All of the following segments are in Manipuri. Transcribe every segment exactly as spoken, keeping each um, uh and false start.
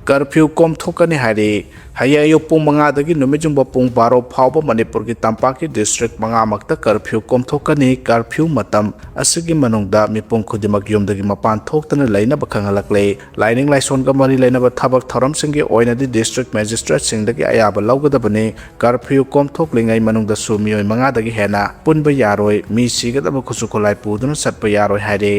ꯀꯔꯐ꯭ꯌꯨ ꯀꯣꯝꯊꯣꯛꯀꯅꯤ ꯍꯥꯏꯔꯤ꯫ ꯍꯌꯦꯡ ꯑꯌꯨꯛ ꯄꯨꯡ ꯃꯉꯥꯗꯒꯤ ꯅꯨꯃꯤꯠ ꯌꯨꯡꯕ ꯄꯨꯡ ꯕꯥꯔꯣ ꯐꯥꯎꯕ ꯃꯅꯤꯄꯨꯔꯒꯤ ꯇꯝꯄꯥꯛꯀꯤ ꯗꯤꯁꯇ꯭ꯔꯤꯛ ꯃꯉꯥꯃꯛꯇ ꯀꯔꯐ꯭ꯌꯨ ꯀꯣꯝꯊꯣꯛꯀꯅꯤ꯫ ꯀꯔꯐ꯭ꯌꯨ ꯃꯇꯝ ꯑꯁꯤꯒꯤ ꯃꯅꯨꯡꯗ ꯃꯤꯄꯨꯝ ꯈꯨꯗꯤꯡꯃꯛ ꯌꯨꯝꯗꯒꯤ ꯃꯄꯥꯟ ꯊꯣꯛꯇꯅ ꯂꯩꯅꯕ ꯈꯪꯍꯜꯂꯛꯂꯦ꯫ ꯂꯥꯏꯅꯤꯡ ꯂꯥꯏꯁꯣꯟꯒ ꯃꯔꯤ ꯂꯩꯅꯕ ꯊꯕꯛ ꯊꯧꯔꯝꯁꯤꯡꯒꯤ ꯑꯣꯏꯅꯗꯤ ꯗꯤꯁꯇ꯭ꯔꯤꯛ ꯃꯦꯖꯤꯁꯇ꯭ꯔꯦꯠꯁꯤꯡꯗꯒꯤ ꯑꯌꯥꯕ ꯂꯧꯒꯗꯕꯅꯤ꯫ ꯀꯔꯐ꯭ꯌꯨ ꯀꯣꯝꯊꯣꯛꯂꯤꯉꯩ ꯃꯅꯨꯡꯗꯁꯨ ꯃꯤꯑꯣꯏ ꯃꯉꯥꯗꯒꯤ ꯍꯦꯟꯅ ꯄꯨꯟꯕ ꯌꯥꯔꯣꯏ꯫ ꯃꯤ ꯁꯤꯒꯗꯕ ꯈꯨꯠꯁꯨ ꯈꯨꯠꯂꯥꯏ ꯄꯨꯗꯨꯅ ꯆꯠꯄ ꯌꯥꯔꯣꯏ ꯍꯥꯏꯔꯤ꯫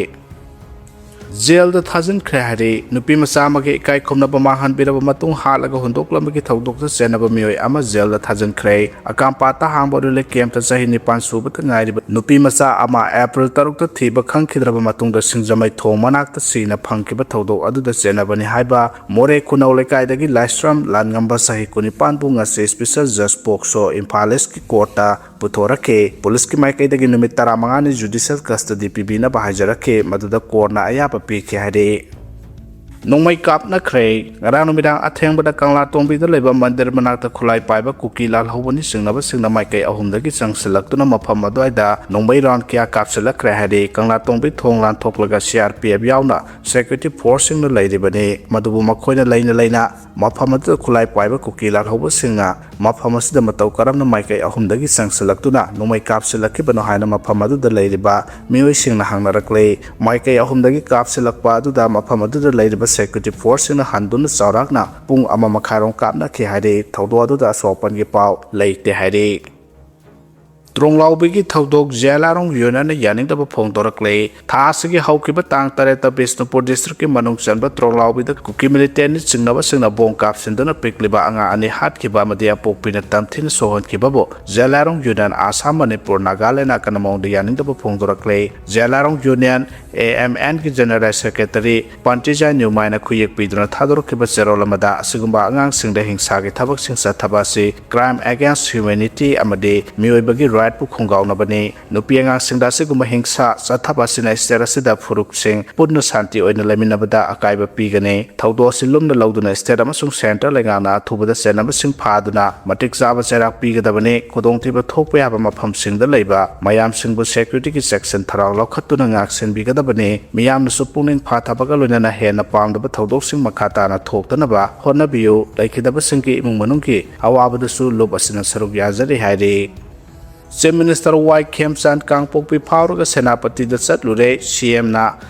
ꯖꯦꯜꯗ ꯊꯥꯖꯤꯟꯈ꯭ꯔꯦ ꯍꯥꯏꯔꯤ꯫ ꯅꯨꯄꯤ ꯃꯆꯥ ꯑꯃꯒꯤ ꯏꯀꯥꯏ ꯈꯨꯝꯅꯕ ꯃꯥꯡꯍꯟꯕꯤꯔꯕ ꯃꯇꯨꯡ ꯍꯥꯠꯂꯒ ꯍꯨꯟꯗꯣꯛꯂꯝꯕꯒꯤ ꯊꯧꯗꯣꯛꯇ ꯆꯦꯟꯅꯕ ꯃꯤꯑꯣꯏ ꯑꯃ ꯖꯦꯜꯗ ꯊꯥꯖꯤꯟꯈ꯭ꯔꯦ꯫ ꯑꯀꯥꯝꯄꯥꯇꯥ ꯍꯥꯡꯕ ꯔꯤꯂꯤꯐ ꯀꯦꯝꯞꯇ ꯆꯍꯤ ꯅꯤꯄꯥꯟ ꯁꯨꯕꯗ ꯉꯥꯏꯔꯤꯕ ꯅꯨꯄꯤ ꯃꯆꯥ ꯑꯃ ꯑꯦꯄ꯭ꯔꯤꯜ ꯇꯔꯨꯛꯇ ꯊꯤꯕ ꯈꯪꯈꯤꯗ꯭ꯔꯕ ꯃꯇꯨꯡꯗ ꯁꯤꯡꯖꯃꯩ ꯊꯣꯡ ꯃꯅꯥꯛꯇ ꯁꯤꯅ ꯐꯪꯈꯤꯕ ꯊꯧꯗꯣꯛ ꯑꯗꯨꯗ ꯆꯦꯟꯅꯕꯅꯤ ꯍꯥꯏꯕ ꯃꯣꯔꯦ ꯈꯨꯅꯧ ꯂꯩꯀꯥꯏꯗꯒꯤ ꯂꯥꯏꯁ꯭ꯔꯝ ꯂꯥꯟꯉꯝꯕ ꯆꯍꯤ ꯀꯨꯟꯅꯤꯄꯥꯟꯕꯨ ꯉꯁꯤ ꯁ꯭ꯄꯤꯁꯦꯜ ꯖꯁ ꯄꯣꯛꯁꯣ ꯏꯝꯐꯥꯜ ꯏꯁꯀꯤ ꯀꯣꯔꯠꯇ ꯄꯨꯊꯣꯔꯛꯈꯤ꯫ ꯄꯨꯂꯤꯁꯀꯤ ꯃꯥꯏꯀꯩꯗꯒꯤ ꯅꯨꯃꯤꯠ ꯇꯔꯥꯃꯉꯥꯅꯤ ꯖꯨꯗꯤꯁꯤꯌꯦꯜ ꯀꯁꯇꯗꯤ ꯄꯤꯕꯤꯅꯕ ꯍꯥꯏꯖꯔꯛꯈꯤ, ꯃꯗꯨꯗ ꯀꯣꯔꯠꯅ ꯑꯌꯥꯕ ꯄꯤꯈꯤ ꯍꯥꯏꯔꯤ꯫ ꯅꯣꯡꯃꯩ ꯀꯥꯞꯅꯈ꯭ꯔꯦ꯫ ꯉꯔꯥꯡ ꯅꯨꯃꯤꯗꯥꯡ ꯑꯊꯦꯡꯕꯗ ꯀꯪꯂꯥꯇꯣꯡꯕꯤꯗ ꯂꯩꯕ ꯃꯟꯗꯤꯔ ꯃꯅꯥꯛꯇ ꯈꯨꯠꯂꯥꯏ ꯄꯥꯏꯕ ꯀꯨꯀꯤ ꯂꯥꯜꯍꯧꯕꯅꯤ ꯆꯤꯡꯅꯕꯁꯤꯡꯅ ꯃꯥꯏꯀꯩ ꯑꯍꯨꯝꯗꯒꯤ ꯆꯪꯁꯤꯜꯂꯛꯇꯨꯅ ꯃꯐꯝ ꯑꯗꯨꯋꯥꯏꯗ ꯅꯣꯡꯃꯩ ꯔꯥꯎꯟ ꯀꯌꯥ ꯀꯥꯞꯁꯤꯜꯂꯛꯈ꯭ꯔꯦ ꯍꯥꯏꯔꯤ꯫ ꯀꯪꯂꯥꯇꯣꯡꯕꯤ ꯊꯣꯡ ꯂꯥꯟꯊꯣꯛꯂꯒ ꯁꯤ ꯑꯥꯔ ꯄꯤ ꯑꯦꯐ ꯌꯥꯎꯅ ꯁꯦꯀ꯭ꯌꯨꯔꯤꯇꯤ ꯐꯣꯔꯁꯁꯤꯡꯅ ꯂꯩꯔꯤꯕꯅꯤ꯫ ꯃꯗꯨꯕꯨ ꯃꯈꯣꯏꯅ ꯂꯩꯅ ꯂꯩꯅ ꯃꯐꯝ ꯑꯗꯨꯗ ꯈꯨꯠꯂꯥꯏ ꯄꯥꯏꯕ ꯀꯨꯀꯤ ꯂꯥꯜꯍꯧꯕꯁꯤꯡꯅ ꯃꯐꯝ ꯑꯁꯤꯗ ꯃꯇꯧ ꯀꯔꯝꯅ ꯃꯥꯏꯀꯩ ꯑꯍꯨꯝꯗꯒꯤ ꯆꯪꯁꯤꯜꯂꯛꯇꯨꯅ ꯅꯣꯡꯃꯩ ꯀꯥꯞꯁꯤꯜꯂꯛꯈꯤꯕꯅꯣ ꯍꯥꯏꯅ ꯃꯐꯝ ꯑꯗꯨꯗ ꯂꯩꯔꯤꯕ ꯃꯤꯑꯣꯏꯁꯤꯡꯅ ꯍꯪꯅꯔꯛꯂꯦ꯫ ꯃꯥꯏꯀꯩ ꯑꯍꯨꯝꯗꯒꯤ ꯀꯥꯞꯁꯤꯜꯂꯛꯄ ꯑꯗꯨꯗ ꯃꯐꯝ ꯑꯗꯨꯗ ꯂꯩꯔꯤꯕ ꯁꯦꯀ꯭ꯌꯨꯔꯤꯇꯤ ꯐꯣꯔꯁꯁꯤꯡꯅ ꯍꯟꯗꯨꯅ ꯆꯥꯎꯔꯥꯛꯅ ꯄꯨꯡ ꯑꯃ ꯃꯈꯥꯏꯔꯣꯝ ꯀꯥꯞꯅꯈꯤ ꯍꯥꯏꯔꯤ꯫ ꯊꯧꯗꯣꯛ ꯑꯗꯨꯗ ꯑꯁꯣꯛ ꯑꯄꯟꯒꯤ ꯄꯥꯎ ꯂꯩꯇꯦ ꯍꯥꯏꯔꯤ꯫ ꯇ꯭ꯔꯣꯡꯂꯥꯎꯕꯤꯒꯤ ꯊꯧꯗꯣꯛ ꯖꯦꯂꯥꯔꯣꯡ ꯌꯨꯅꯤꯌꯟꯅ ꯌꯥꯅꯤꯡꯗꯕ ꯐꯣꯡꯗꯣꯔꯛꯂꯦ꯫ ꯊꯥ ꯑꯁꯤꯒꯤ ꯍꯧꯈꯤꯕ ꯇꯥꯡ ꯇꯔꯦꯠꯇ ꯕꯤꯁꯅꯨꯄꯨꯔ ꯗꯤꯁꯇ꯭ꯔꯤꯛꯀꯤ ꯃꯅꯨꯡ ꯆꯟꯕ ꯇ꯭ꯔꯣꯡꯂꯥꯎꯕꯤꯗ ꯀꯨꯀꯤ ꯃꯤꯂꯤꯇꯦꯟꯅ ꯆꯤꯡꯅꯕꯁꯤꯡꯅ ꯕꯣꯝ ꯀꯥꯞꯁꯤꯟꯗꯨꯅ ꯄꯤꯛꯂꯤꯕ ꯑꯉꯥꯡ ꯑꯅꯤ ꯍꯥꯠꯈꯤꯕ ꯑꯃꯗꯤ ꯑꯄꯣꯛꯄꯤꯅ ꯇꯝꯊꯤꯅ ꯁꯣꯛꯍꯟꯈꯤꯕꯕꯨ ꯖꯦꯂꯥꯔꯣꯡ ꯌꯨꯅꯤꯌꯟ ꯑꯁꯥꯝ, ꯃꯅꯤꯄꯨꯔ, ꯅꯥꯒꯥꯂꯦꯟ ꯑꯀꯟꯕ ꯃꯑꯣꯡꯗ ꯌꯥꯅꯤꯡꯗꯕ ꯐꯣꯡꯗꯣꯔꯛꯂꯦ꯫ ꯖꯦꯂꯥꯔꯣꯡ ꯌꯨꯅꯤꯌꯟ, ꯑꯦ ꯑꯦꯝ ꯑꯦꯟꯒꯤ ꯖꯦꯅꯔꯦꯜ ꯁꯦꯀ꯭ꯔꯦꯇꯔꯤ ꯄꯟꯇꯤꯖꯥꯏ ꯅ꯭ꯌꯨꯃꯥꯏꯅ ꯈꯨꯌꯦꯛ ꯄꯤꯗꯨꯅ ꯊꯥꯗꯣꯔꯛꯈꯤꯕ ꯆꯦꯔꯣꯜ ꯑꯃꯗ ꯑꯁꯤꯒꯨꯝꯕ ꯑꯉꯥꯡꯁꯤꯡꯗ ꯍꯤꯡꯁꯥꯒꯤ ꯊꯕꯛꯁꯤꯡ ꯆꯠꯊꯕ ꯑꯁꯤ crime against humanity ꯑꯃꯗꯤ ꯃꯤꯑꯣꯏꯕꯒꯤ ꯔꯥꯏꯠꯄꯨ ꯈꯣꯡꯒꯥꯎꯅꯕꯅꯤ꯫ ꯅꯨꯄꯤ ꯑꯉꯥꯡꯁꯤꯡꯗ ꯑꯁꯤꯒꯨꯝꯕ ꯍꯤꯡꯁꯥ ꯆꯠꯊꯕ ꯑꯁꯤꯅ ꯁ꯭ꯇꯦꯠ ꯑꯁꯤꯗ ꯐꯨꯔꯨꯞꯁꯤꯡ ꯄꯨꯟꯅ ꯁꯥꯟꯇꯤ ꯑꯣꯏꯅ ꯂꯩꯃꯤꯟꯅꯕꯗ ꯑꯀꯥꯏꯕ ꯄꯤꯒꯅꯤ꯫ ꯊꯧꯗꯣꯛ ꯑꯁꯤ ꯂꯨꯝꯅ ꯂꯧꯗꯨꯅ ꯁ꯭ꯇꯦꯠ ꯑꯃꯁꯨꯡ ꯁꯦꯟꯇ꯭ꯔꯦꯜ ꯂꯩꯉꯥꯛꯅ ꯑꯊꯨꯕꯗ ꯆꯦꯟꯅꯕꯁꯤꯡ ꯐꯥꯗꯨꯅ ꯃꯇꯤꯛ ꯆꯥꯕ ꯆꯩꯔꯥꯛ ꯄꯤꯒꯗꯕꯅꯤ꯫ ꯈꯨꯗꯣꯡꯊꯤꯕ ꯊꯣꯛꯄ ꯌꯥꯕ ꯃꯐꯝꯁꯤꯡꯗ ꯂꯩꯕ ꯃꯌꯥꯝꯁꯤꯡꯕꯨ ꯁꯦꯀ꯭ꯌꯨꯔꯤꯇꯤꯒꯤ ꯆꯦꯛꯁꯤꯟ ꯊꯧꯔꯥꯡ ꯂꯧꯈꯠꯇꯨꯅ ꯉꯥꯛ ꯁꯦꯟꯕꯤꯒꯗꯕꯅꯤ꯫ ꯃꯤꯌꯥꯝꯅꯁꯨ ꯄꯨꯛꯅꯤꯡ ꯐꯥꯊꯕꯒ ꯂꯣꯏꯅꯅ ꯍꯦꯟꯅ ꯄꯥꯝꯗꯕ ꯊꯧꯗꯣꯛꯁꯤꯡ ꯃꯈꯥ ꯇꯥꯅ ꯊꯣꯛꯇꯅꯕ ꯍꯣꯠꯅꯕꯤꯌꯨ꯫ ꯂꯩꯈꯤꯗꯕꯁꯤꯡꯒꯤ ꯏꯃꯨꯡ ꯃꯅꯨꯡꯒꯤ ꯑꯋꯥꯕꯗꯁꯨ ꯂꯨꯞ ꯑꯁꯤꯅ ꯁꯔꯨꯛ ꯌꯥꯖꯔꯤ ꯍꯥꯏꯔꯤ꯫ ꯆꯤꯐ ꯃꯤꯅꯤꯁꯇꯔ ꯋꯥꯏ ꯈꯦꯝꯆꯥꯟ ꯀꯥꯡꯄꯣꯛꯄꯤ ꯐꯥꯎꯔꯒ ꯁꯦꯅꯥꯄꯇꯤꯗ ꯆꯠꯂꯨꯔꯦ꯫ ꯁꯤ ꯑꯦꯝꯅ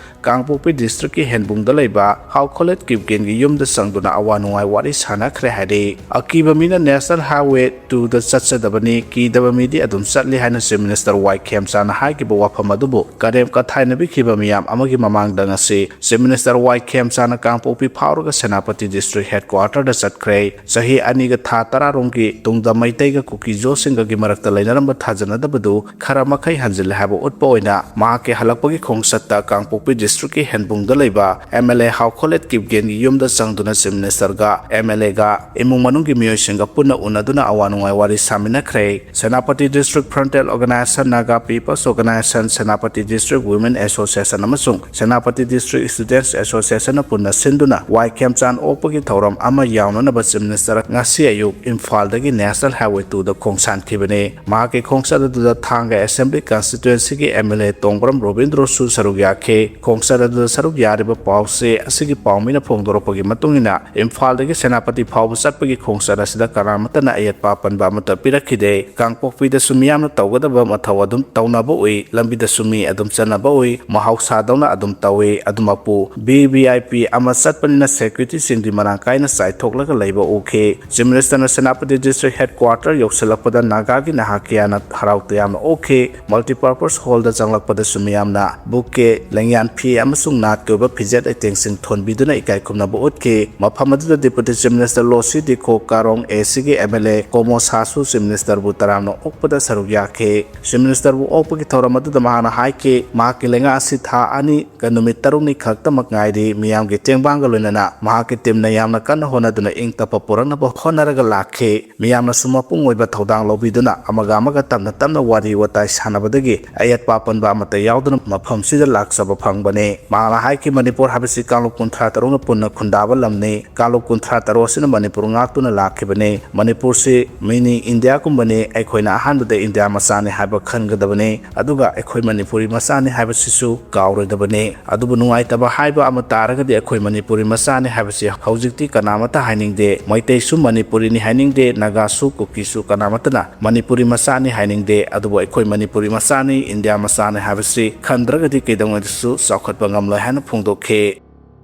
ꯀꯥꯡꯄꯣꯛꯄꯤ ꯗꯤꯁꯇ꯭ꯔꯤꯛꯀꯤ ꯍꯦꯟꯕꯨꯡꯗ ꯂꯩꯕ ꯍꯥꯎꯈꯣꯂꯦꯠ ꯀꯤꯞꯒꯦꯟꯒꯤ ꯌꯨꯝꯗ ꯆꯪꯗꯨꯅ ꯑꯋꯥ ꯅꯨꯡꯉꯥꯏ ꯋꯥꯔꯤ ꯁꯥꯟꯅꯈ꯭ꯔꯦ ꯍꯥꯏꯔꯤ꯫ ꯑꯀꯤꯕ ꯃꯤꯅ ꯅꯦꯁꯅꯦꯜ ꯍꯥꯏꯋꯦ ꯇꯨꯗ ꯆꯠꯆꯗꯕꯅꯤ, ꯀꯤꯗꯕ ꯃꯤꯗꯤ ꯑꯗꯨꯝ ꯆꯠꯂꯤ ꯍꯥꯏꯅ ꯆꯤꯐ ꯃꯤꯅꯤꯁꯇꯔ ꯋꯥꯏ ꯈꯦꯝꯆꯥꯟꯅ ꯍꯥꯏꯈꯤꯕ ꯋꯥꯐꯝ ꯑꯗꯨꯕꯨ ꯀꯔꯦꯝ ꯀꯊꯥꯏꯅꯕꯤꯈꯤꯕ ꯃꯤꯌꯥꯝ ꯑꯃꯒꯤ ꯃꯃꯥꯡꯗ ꯉꯁꯤ ꯆꯤꯐ ꯃꯤꯅꯤꯁꯇꯔ ꯋꯥꯏ ꯈꯦꯝꯆꯥꯟꯅ ꯀꯥꯡꯄꯣꯛꯄꯤ ꯐꯥꯎꯔꯒ ꯁꯦꯅꯥꯄꯇꯤ ꯗꯤꯁꯇ꯭ꯔꯤꯛ ꯍꯦꯗꯀ꯭ꯋꯥꯇꯔꯗ ꯆꯠꯈ꯭ꯔꯦ꯫ ꯆꯍꯤ ꯑꯅꯤꯒ ꯊꯥ ꯇꯔꯥꯔꯣꯝꯒꯤ ꯇꯨꯡꯗ ꯃꯩꯇꯩꯒ ꯀꯨꯀꯤ-ꯖꯣꯁꯤꯡꯒꯒꯤ ꯃꯔꯛꯇ ꯂꯩꯅꯔꯝꯕ ꯊꯥꯖꯅꯗꯕꯗꯨ ꯈꯔ ꯃꯈꯩ ꯍꯟꯖꯤꯜꯂꯦ ꯍꯥꯏꯕ ꯎꯠꯄ ꯑꯣꯏꯅ ꯃꯍꯥꯛꯀꯤ ꯍꯜꯂꯛꯄꯒꯤ ꯈꯣꯡꯆꯠꯇ ꯀꯥꯡꯄꯣꯛꯄꯤ ꯗꯤꯁꯇ꯭ꯔꯤꯛꯀꯤ ꯍꯦꯟꯕꯨꯡꯗ ꯂꯩꯕ ꯑꯦꯝ ꯑꯦꯜ ꯑꯦ ꯍꯥꯎꯈꯣꯂꯦꯠ ꯀꯤꯞꯒꯦꯟꯒꯤ ꯌꯨꯝꯗ ꯆꯪꯗꯨꯅ ꯆꯤꯐ ꯃꯤꯅꯤꯁꯇꯔꯒ ꯑꯦꯝ ꯑꯦꯜ ꯑꯦꯒ ꯏꯃꯨꯡ ꯃꯅꯨꯡꯒꯤ ꯃꯤꯑꯣꯏꯁꯤꯡꯒ ꯄꯨꯟꯅ ꯎꯅꯗꯨꯅ ꯑꯋꯥ ꯅꯨꯡꯉꯥꯏ ꯋꯥꯔꯤ ꯁꯥꯃꯤꯟꯅꯈ꯭ꯔꯦ꯫ Senapati district frontal organisation, Naga people's organisation, Senapati district women association ꯑꯃꯁꯨꯡ ꯁꯦꯅꯥꯄꯇꯤ ꯗꯤꯁꯇ꯭ꯔꯤꯛ ꯁ꯭ꯇꯨꯗꯦꯟꯠꯁ ꯑꯦꯁꯣꯁꯤꯌꯦꯁꯟꯅ ꯄꯨꯟꯅ ꯁꯤꯟꯗꯨꯅ ꯋꯥꯏ ꯈꯦꯝꯆꯥꯟ ꯑꯣꯛꯄꯒꯤ ꯊꯧꯔꯝ ꯑꯃ ꯌꯥꯎꯅꯅꯕ ꯆꯤꯐ ꯃꯤꯅꯤꯁꯇꯔ ꯉꯁꯤ ꯑꯌꯨꯛ ꯏꯝꯐꯥꯜꯗꯒꯤ ꯅꯦꯁꯅꯦꯜ ꯍꯥꯏꯋꯦ ꯇꯨꯗ ꯈꯣꯡꯁꯥꯟꯈꯤꯕꯅꯤ꯫ ꯃꯍꯥꯛꯀꯤ ꯈꯣꯡꯆꯠ ꯑꯗꯨꯗ ꯊꯥꯡꯒ ꯑꯦꯁꯦꯝꯕ꯭ꯂꯤ ꯀꯟꯁꯇꯤꯇ꯭ꯋꯦꯟꯁꯤꯒꯤ ꯑꯦꯝ ꯑꯦꯜ ꯑꯦ ꯇꯣꯡꯕ꯭ꯔꯝ ꯔꯣꯕꯤꯟꯗ꯭ꯔꯣꯁꯨ ꯁꯔꯨꯛ ꯌꯥꯈꯤ꯫ ꯈꯣꯡꯆꯠ ꯑꯗꯨꯗ ꯁꯔꯨꯛ ꯌꯥꯔꯤꯕ ꯄꯥꯎꯆꯦ ꯑꯁꯤꯒꯤ ꯄꯥꯎꯃꯤꯅ ꯐꯣꯡꯗꯣꯔꯛꯄꯒꯤ ꯃꯇꯨꯡ ꯏꯟꯅ, ꯏꯝꯐꯥꯜꯗꯒꯤ ꯁꯦꯅꯥꯄꯇꯤ ꯐꯥꯎꯕ ꯆꯠꯄꯒꯤ ꯈꯣꯡꯆꯠ ꯑꯁꯤꯗ ꯀꯅꯥꯃꯠꯇꯅ ꯑꯌꯦꯠꯄ ꯑꯄꯟꯕ ꯑꯃꯠꯇ ꯄꯤꯔꯛꯈꯤꯗꯦ꯫ ꯀꯥꯡꯄꯣꯛꯄꯤꯗꯁꯨ ꯃꯤꯌꯥꯝꯅ ꯇꯧꯒꯗꯕ ꯃꯊꯧ ꯑꯗꯨꯝ ꯇꯧꯅꯕ ꯎꯏ, ꯂꯝꯕꯤꯗꯁꯨ ꯃꯤ ꯑꯗꯨꯝ ꯆꯠꯅꯕ ꯎꯏ, ꯃꯍꯧꯁꯥꯗꯧꯅ ꯑꯗꯨꯝ ꯇꯧꯏ꯫ ꯑꯗꯨꯃꯛꯄꯨ ꯚꯤ ꯚꯤ ꯑꯥꯏ ꯄꯤ ꯑꯃ ꯆꯠꯄꯅꯤꯅ ꯁꯦꯀ꯭ꯌꯨꯔꯤꯇꯤꯁꯤꯡꯗꯤ ꯃꯔꯥꯡ ꯀꯥꯏꯅ ꯆꯥꯏꯊꯣꯛꯂꯒ ꯂꯩꯕ ꯎꯈꯤ꯫ ꯆꯤꯐ ꯃꯤꯅꯤꯁꯇꯔꯅ ꯁꯦꯅꯥꯄꯇꯤ ꯗꯤꯁꯇ꯭ꯔꯤꯛ ꯍꯦꯗꯀ꯭ꯋꯥꯇꯔ ꯌꯧꯁꯤꯜꯂꯛꯄꯗ ꯅꯥꯒꯥꯒꯤ ꯅꯍꯥ ꯀꯌꯥꯅ ꯍꯔꯥꯎ ꯇꯌꯥꯝꯅ ꯑꯣꯛꯈꯤ꯫ ꯃꯜꯇꯤꯄꯔꯄꯁ ꯍꯣꯜꯗ ꯆꯪꯂꯛꯄꯗꯁꯨ ꯃꯤꯌꯥꯝꯅ ꯕꯨꯀꯦ, ꯂꯦꯡꯌꯥꯟ ꯐꯤ, ꯑꯃꯁꯨꯡ ꯅꯥꯠꯀꯤ ꯑꯣꯏꯕ ꯐꯤꯖꯦꯠ ꯂꯩꯇꯦꯡꯁꯤꯡ ꯊꯣꯟꯕꯤꯗꯨꯅ ꯏꯀꯥꯏ ꯈꯨꯝꯅꯕ ꯎꯠꯈꯤ꯫ ꯃꯐꯝ ꯑꯗꯨꯗ Deputy Chief Minister ꯂꯣꯁꯤ ꯗꯤꯈꯣ Karong, A C ꯒꯤ M L A ꯀꯣꯃꯣ ꯁꯥꯁꯨ Chief Minister ꯕꯨ ꯇꯔꯥꯝꯅ ꯑꯣꯛꯄꯗ ꯁꯔꯨꯛ ꯌꯥꯈꯤ꯫ Chief Minister ꯕꯨ ꯑꯣꯛꯄꯒꯤ ꯊꯧꯔꯝ ꯑꯗꯨꯗ ꯃꯍꯥꯛꯅ ꯍꯥꯏꯈꯤ, ꯃꯍꯥꯛꯀꯤ ꯂꯩꯉꯥꯛ ꯑꯁꯤ ꯊꯥ ꯑꯅꯤꯒ ꯅꯨꯃꯤꯠ ꯇꯔꯨꯛꯅꯤ ꯈꯛꯇꯃꯛ ꯉꯥꯏꯔꯤ꯫ ꯃꯤꯌꯥꯝꯒꯤ ꯇꯦꯡꯕꯥꯡꯒ ꯂꯣꯏꯅꯅ ꯃꯍꯥꯛꯀꯤ team ꯅ ꯌꯥꯝꯅ ꯀꯟꯅ ꯍꯣꯠꯅꯗꯨꯅ ꯏꯪ ꯇꯞꯄ ꯄꯨꯔꯛꯅꯕ ꯍꯣꯠꯅꯔꯒ ꯂꯥꯛꯈꯤ꯫ ꯃꯤꯌꯥꯝꯅꯁꯨ ꯃꯄꯨꯡ ꯑꯣꯏꯕ ꯊꯧꯗꯥꯡ ꯂꯧꯕꯤꯗꯨꯅ ꯑꯃꯒ ꯑꯃꯒ ꯇꯞꯅ ꯇꯞꯅ ꯋꯥꯔꯤ ꯋꯥꯇꯥꯏ ꯁꯥꯟꯅꯕꯗꯒꯤ ꯑꯌꯦꯠꯄ ꯑꯄꯟꯕ ꯑꯃꯠꯇ ꯌꯥꯎꯗꯅ ꯃꯐꯝꯁꯤꯗ ꯂꯥꯛꯆꯕ ꯐꯪꯕꯅꯤ꯫ ꯃꯍꯥꯛꯅ ꯍꯥꯏꯈꯤ, ꯃꯅꯤꯄꯨꯔ ꯍꯥꯏꯕꯁꯤ ꯀꯥꯡꯂꯨꯞ ꯀꯨꯟꯊ꯭ꯔꯥ ꯇꯔꯨꯛꯅ ꯄꯨꯟꯅ ꯈꯨꯟꯗꯥꯕ ꯂꯝꯅꯤ꯫ ꯀꯥꯡꯂꯨꯞ ꯀꯨꯟꯊ꯭ꯔꯥ ꯇꯔꯨꯛ ꯑꯁꯤꯅ ꯃꯅꯤꯄꯨꯔ ꯉꯥꯛꯇꯨꯅ ꯂꯥꯛꯈꯤꯕꯅꯤ꯫ ꯃꯅꯤꯄꯨꯔꯁꯤ mini India ꯒꯨꯝꯕꯅꯤ꯫ ꯑꯩꯈꯣꯏꯅ ꯑꯍꯥꯟꯕꯗ ꯏꯟꯗꯤꯌꯥ ꯃꯆꯥꯅꯤ ꯍꯥꯏꯕ ꯈꯟꯒꯗꯕꯅꯤ, ꯑꯗꯨꯒ ꯑꯩꯈꯣꯏ ꯃꯅꯤꯄꯨꯔꯤ ꯃꯆꯥꯅꯤ ꯍꯥꯏꯕꯁꯤꯁꯨ ꯀꯥꯎꯔꯣꯏꯗꯕꯅꯤ꯫ ꯑꯗꯨꯕꯨ ꯅꯨꯡꯉꯥꯏꯇꯕ ꯍꯥꯏꯕ ꯑꯃ ꯇꯥꯔꯒꯗꯤ ꯑꯩꯈꯣꯏ ꯃꯅꯤꯄꯨꯔꯤ ꯃꯆꯥꯅꯤ ꯍꯥꯏꯕꯁꯤ ꯍꯧꯖꯤꯛꯇꯤ ꯀꯅꯥꯃꯠꯇ ꯍꯥꯏꯅꯤꯡꯗꯦ꯫ ꯃꯩꯇꯩꯁꯨ ꯃꯅꯤꯄꯨꯔꯤꯅꯤ ꯍꯥꯏꯅꯤꯡꯗꯦ, ꯅꯥꯒꯥꯁꯨ ꯀꯨꯀꯤꯁꯨ ꯀꯅꯥꯃꯠꯇꯅ ꯃꯅꯤꯄꯨꯔꯤ ꯃꯆꯥꯅꯤ ꯍꯥꯏꯅꯤꯡꯗꯦ꯫ ꯑꯗꯨꯕꯨ ꯑꯩꯈꯣꯏ ꯃꯅꯤꯄꯨꯔꯤ ꯃꯆꯥꯅꯤ, ꯏꯟꯗꯤꯌꯥ ꯃꯆꯥꯅꯤ ꯍꯥꯏꯕꯁꯤ ꯈꯟꯗ꯭ꯔꯒꯗꯤ ꯀꯩꯗꯧꯉꯩꯗꯁꯨ ꯆꯥꯎꯈꯠꯄ ꯉꯝꯂꯣꯏ ꯍꯥꯏꯅ ꯐꯣꯡꯗꯣꯛꯈꯤ꯫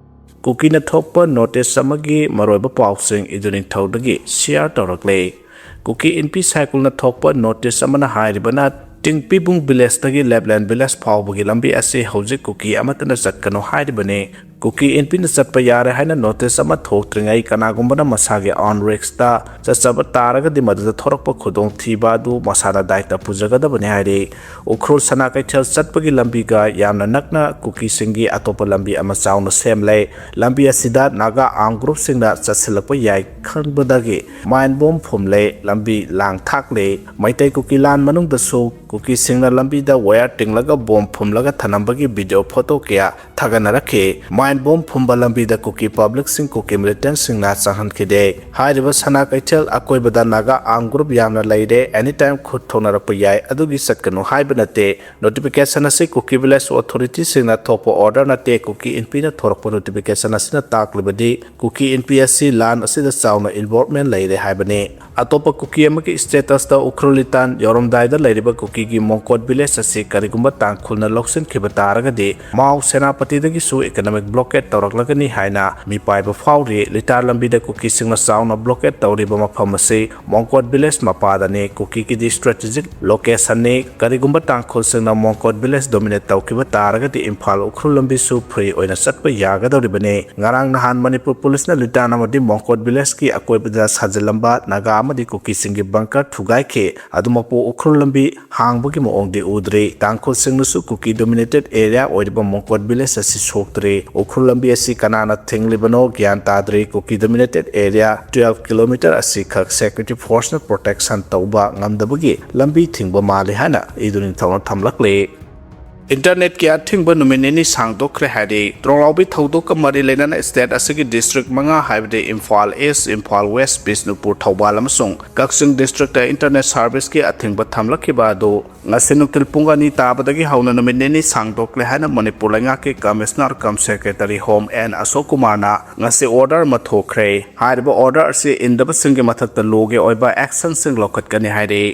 ꯀꯨꯀꯤꯅ ꯊꯣꯛꯄ notice ꯑꯃꯒꯤ ꯃꯔꯨꯑꯣꯏꯕ ꯄꯥꯎꯁꯤꯡ ꯏꯗꯨ ꯅꯤꯡꯊꯧꯗꯒꯤ share ꯇꯧꯔꯛꯂꯦ꯫ ꯀꯨꯀꯤ ꯏꯟꯄꯤ ꯁꯥꯏꯀꯨꯜꯅ ꯊꯣꯛꯄ notice ꯑꯃꯅ ꯍꯥꯏꯔꯤꯕꯅ, ꯇꯤꯡꯄꯤꯕꯨꯡ village ꯇꯒꯤ ꯂꯦꯞꯂꯦꯟ village ꯐꯥꯎꯕꯒꯤ ꯂꯝꯕꯤ ꯑꯁꯤ ꯍꯧꯖꯤꯛ ꯀꯨꯀꯤ ꯑꯃꯠꯇꯅ ꯆꯠꯀꯅꯨ ꯍꯥꯏꯔꯤꯕꯅꯤ꯫ ꯀꯨꯀꯤ ꯏꯟꯄꯤꯅ ꯆꯠꯄ ꯌꯥꯔꯦ ꯍꯥꯏꯅ notice ꯑꯃ ꯊꯣꯛꯇ꯭ꯔꯤꯉꯩ ꯀꯅꯥꯒꯨꯝꯕꯅ ꯃꯁꯥꯒꯤ own risk ꯇ ꯆꯠꯆꯕ ꯇꯥꯔꯒꯗꯤ ꯃꯗꯨꯗ ꯊꯣꯔꯛꯄ ꯈꯨꯗꯣꯡꯊꯤꯕ ꯑꯗꯨ ꯃꯁꯥꯅ ꯗꯥꯏꯇ ꯄꯨꯖꯒꯗꯕꯅꯤ ꯍꯥꯏꯔꯤ꯫ ꯎꯈ꯭ꯔꯨꯜ ꯁꯅꯥ ꯀꯩꯊꯦꯜ ꯆꯠꯄꯒꯤ ꯂꯝꯕꯤꯒ ꯌꯥꯝꯅ ꯅꯛꯅ ꯀꯨꯀꯤꯁꯤꯡꯒꯤ ꯑꯇꯣꯞꯄ ꯂꯝꯕꯤ ꯑꯃ ꯆꯥꯎꯅ ꯁꯦꯝꯂꯦ꯫ ꯂꯝꯕꯤ ꯑꯁꯤꯗ ꯅꯥꯒꯥ armed group ꯁꯤꯡꯅ ꯆꯠꯁꯤꯜꯂꯛꯄ ꯌꯥꯏ ꯈꯟꯕꯗꯒꯤ mine bomb ꯐꯨꯝꯂꯦ, ꯂꯝꯕꯤ ꯂꯥꯡ ꯊꯥꯛꯂꯦ꯫ ꯃꯩꯇꯩ ꯀꯨꯀꯤ ꯂꯥꯟ ꯃꯅꯨꯡꯗꯁꯨ ꯀꯨꯀꯤꯁꯤꯡꯅ ꯂꯝꯕꯤꯗ wire ꯇꯤꯡꯂꯒ bomb ꯐꯨꯝꯂꯒ ꯊꯅꯝꯕꯒꯤ video photo ꯀꯌꯥ ꯊꯥꯒꯠꯅꯔꯛꯈꯤ꯫ Mine bomb ꯐꯨꯝꯕ ꯂꯝꯕꯤꯗ ꯀꯨꯀꯤ public ꯁꯤꯡ, ꯀꯨꯀꯤ militant ꯁꯤꯡꯅ ꯆꯪꯍꯟꯈꯤꯗꯦ꯫ ꯍꯥꯏꯔꯤꯕ ꯁꯅꯥ ꯀꯩꯊꯦꯜ ꯑꯀꯣꯏꯕꯗ ꯅꯥꯒꯥ armed group ꯌꯥꯝꯅ ꯂꯩꯔꯦ, anytime ꯈꯨꯠ ꯊꯣꯛꯅꯔꯛꯄ ꯌꯥꯏ, ꯑꯗꯨꯒꯤ ꯆꯠꯀꯅꯨ ꯍꯥꯏꯕ ꯅꯠꯇꯦ꯫ Notification ꯑꯁꯤ ꯀꯨꯀꯤ village authority ꯁꯤꯡꯅ ꯊꯣꯛꯄ order ꯅꯠꯇꯦ꯫ ꯀꯨꯀꯤ ꯏꯟꯄꯤꯅ ꯊꯣꯔꯛꯄ notification ꯑꯁꯤꯅ ꯇꯥꯛꯂꯤꯕꯗꯤ ꯀꯨꯀꯤ ꯏꯟꯄꯤ ꯑꯁꯤ ꯂꯥꯟ ꯑꯁꯤꯗ ꯆꯥꯎꯅ involvement ꯂꯩꯔꯦ ꯍꯥꯏꯕꯅꯤ꯫ ꯑꯇꯣꯞꯄ ꯀꯨꯀꯤ ꯑꯃꯒꯤ status ꯇ ꯎꯈ꯭ꯔꯨꯜ ꯂꯤꯇꯥꯟ ꯌꯧꯔꯝꯗꯥꯏꯗ ꯂꯩꯔꯤꯕ ꯀꯨꯀꯤꯒꯤ ꯃꯣꯡꯀꯣꯠ village ꯑꯁꯤ ꯀꯔꯤꯒꯨꯝꯕ ꯇꯥꯡꯈꯨꯜꯅ ꯂꯧꯁꯤꯟꯈꯤꯕ ꯇꯥꯔꯒꯗꯤ ꯃꯥꯎ ꯁꯦꯅꯥꯄꯇꯤꯗꯒꯤꯁꯨ economic block blockade ꯇꯧꯔꯛꯂꯒꯅꯤ ꯍꯥꯏꯅ ꯃꯤꯄꯥꯏꯕ ꯐꯥꯎꯔꯤ꯫ ꯂꯤꯇꯥꯟ ꯂꯝꯕꯤꯗ ꯀꯨꯀꯤꯁꯤꯡꯅ ꯆꯥꯎꯅ blockade ꯇꯧꯔꯤꯕ ꯃꯐꯝ ꯑꯁꯤ ꯃꯣꯡꯀꯣꯠ village ꯃꯄꯥꯗꯅꯤ꯫ ꯀꯨꯀꯤꯒꯤꯗꯤ strategic locationꯅꯤ꯫ ꯀꯔꯤꯒꯨꯝꯕ ꯇꯥꯡꯈꯨꯜꯁꯤꯡꯅ ꯃꯣꯡꯀꯣꯠ village dominate ꯇꯧꯈꯤꯕ ꯇꯥꯔꯒꯗꯤ ꯏꯝꯐꯥꯜ ꯎꯈ꯭ꯔꯨꯜ ꯂꯝꯕꯤꯁꯨ free ꯑꯣꯏꯅ ꯆꯠꯄ ꯌꯥꯒꯗꯧꯔꯤꯕꯅꯤ꯫ ꯉꯔꯥꯡ ꯅꯍꯥꯟ ꯃꯅꯤꯄꯨꯔ ꯄꯨꯂꯤꯁꯅ ꯂꯤꯇꯥꯟ ꯑꯃꯗꯤ ꯃꯣꯡꯀꯣꯠ villageꯀꯤ ꯑꯀꯣꯏꯕꯗ ꯁꯥꯖꯤꯜꯂꯝꯕ ꯅꯥꯒꯥ ꯑꯃꯗꯤ ꯀꯨꯀꯤꯁꯤꯡꯒꯤ bunker ꯊꯨꯒꯥꯏꯈꯤ꯫ ꯑꯗꯨꯃꯛꯄꯨ ꯎꯈ꯭ꯔꯨꯜ ꯂꯝꯕꯤ ꯍꯥꯡꯕꯒꯤ ꯃꯑꯣꯡꯗꯤ ꯎꯗ꯭ꯔꯤ꯫ ꯇꯥꯡꯈꯨꯜꯁꯤꯡꯅꯁꯨ ꯀꯨꯀꯤ dominated area ꯑꯣꯏꯔꯤꯕ ꯃꯣꯡꯀꯣꯠ village ꯑꯁꯤ ꯁꯣꯛꯇ꯭ꯔꯤ꯫ ꯎꯈ꯭ꯔꯨꯜ ꯂꯝꯕꯤ ꯑꯁꯤ ꯀꯅꯥꯅ ꯊꯤꯡꯂꯤꯕꯅꯣ ꯒ꯭ꯌꯥꯟ ꯇꯥꯗ꯭ꯔꯤ꯫ ꯀꯨꯀꯤ dominated area twelve kilometer ꯑꯁꯤꯈꯛ security forceꯅ protection ꯇꯧꯕ ꯉꯝꯗꯕꯒꯤ ꯂꯝꯕꯤ ꯊꯤꯡꯕ ꯃꯥꯜꯂꯤ ꯍꯥꯏꯅ ꯏꯗꯨ ꯅꯤꯡꯊꯧꯅ ꯊꯝꯂꯛꯂꯤ꯫ Internetꯀꯤ ꯑꯊꯤꯡꯕ ꯅꯨꯃꯤꯠ ꯅꯤꯅꯤ ꯁꯥꯡꯗꯣꯛꯈ꯭ꯔꯦ ꯍꯥꯏꯔꯤ꯫ ꯇ꯭ꯔꯣꯂꯥꯎꯕꯤ ꯊꯧꯗꯣꯛꯀ ꯃꯔꯤ ꯂꯩꯅꯅ state ꯑꯁꯤꯒꯤ district ꯃꯉꯥ ꯍꯥꯏꯕꯗꯤ ꯏꯝꯐꯥꯜ East, ꯏꯝꯐꯥꯜ West, ꯕꯤꯁꯅꯨꯄꯨꯔ, ꯊꯧꯕꯥꯜ ꯑꯃꯁꯨꯡ ꯀꯛꯆꯤꯡ districtꯇ internet serviceꯀꯤ ꯑꯊꯤꯡꯕ ꯊꯝꯂꯛꯈꯤꯕ ꯑꯗꯨ ꯉꯁꯤ ꯅꯨꯡꯊꯤꯜ ꯄꯨꯡ ꯑꯅꯤ ꯇꯥꯕꯗꯒꯤ ꯍꯧꯅ ꯅꯨꯃꯤꯠ ꯅꯤꯅꯤ ꯁꯥꯡꯗꯣꯛꯂꯦ ꯍꯥꯏꯅ ꯃꯅꯤꯄꯨꯔ ꯂꯩꯉꯥꯛꯀꯤ commissioner cum secretary home N ꯑꯁꯣꯛ ꯀꯨꯃꯥꯔꯅ ꯉꯁꯤ order ꯑꯃ ꯊꯣꯛꯈ꯭ꯔꯦ꯫ ꯍꯥꯏꯔꯤꯕ order ꯑꯁꯤ ꯏꯟꯗꯕꯁꯤꯡꯒꯤ ꯃꯊꯛꯇ lawꯒꯤ ꯑꯣꯏꯕ actionꯁꯤꯡ ꯂꯧꯈꯠꯀꯅꯤ ꯍꯥꯏꯔꯤ꯫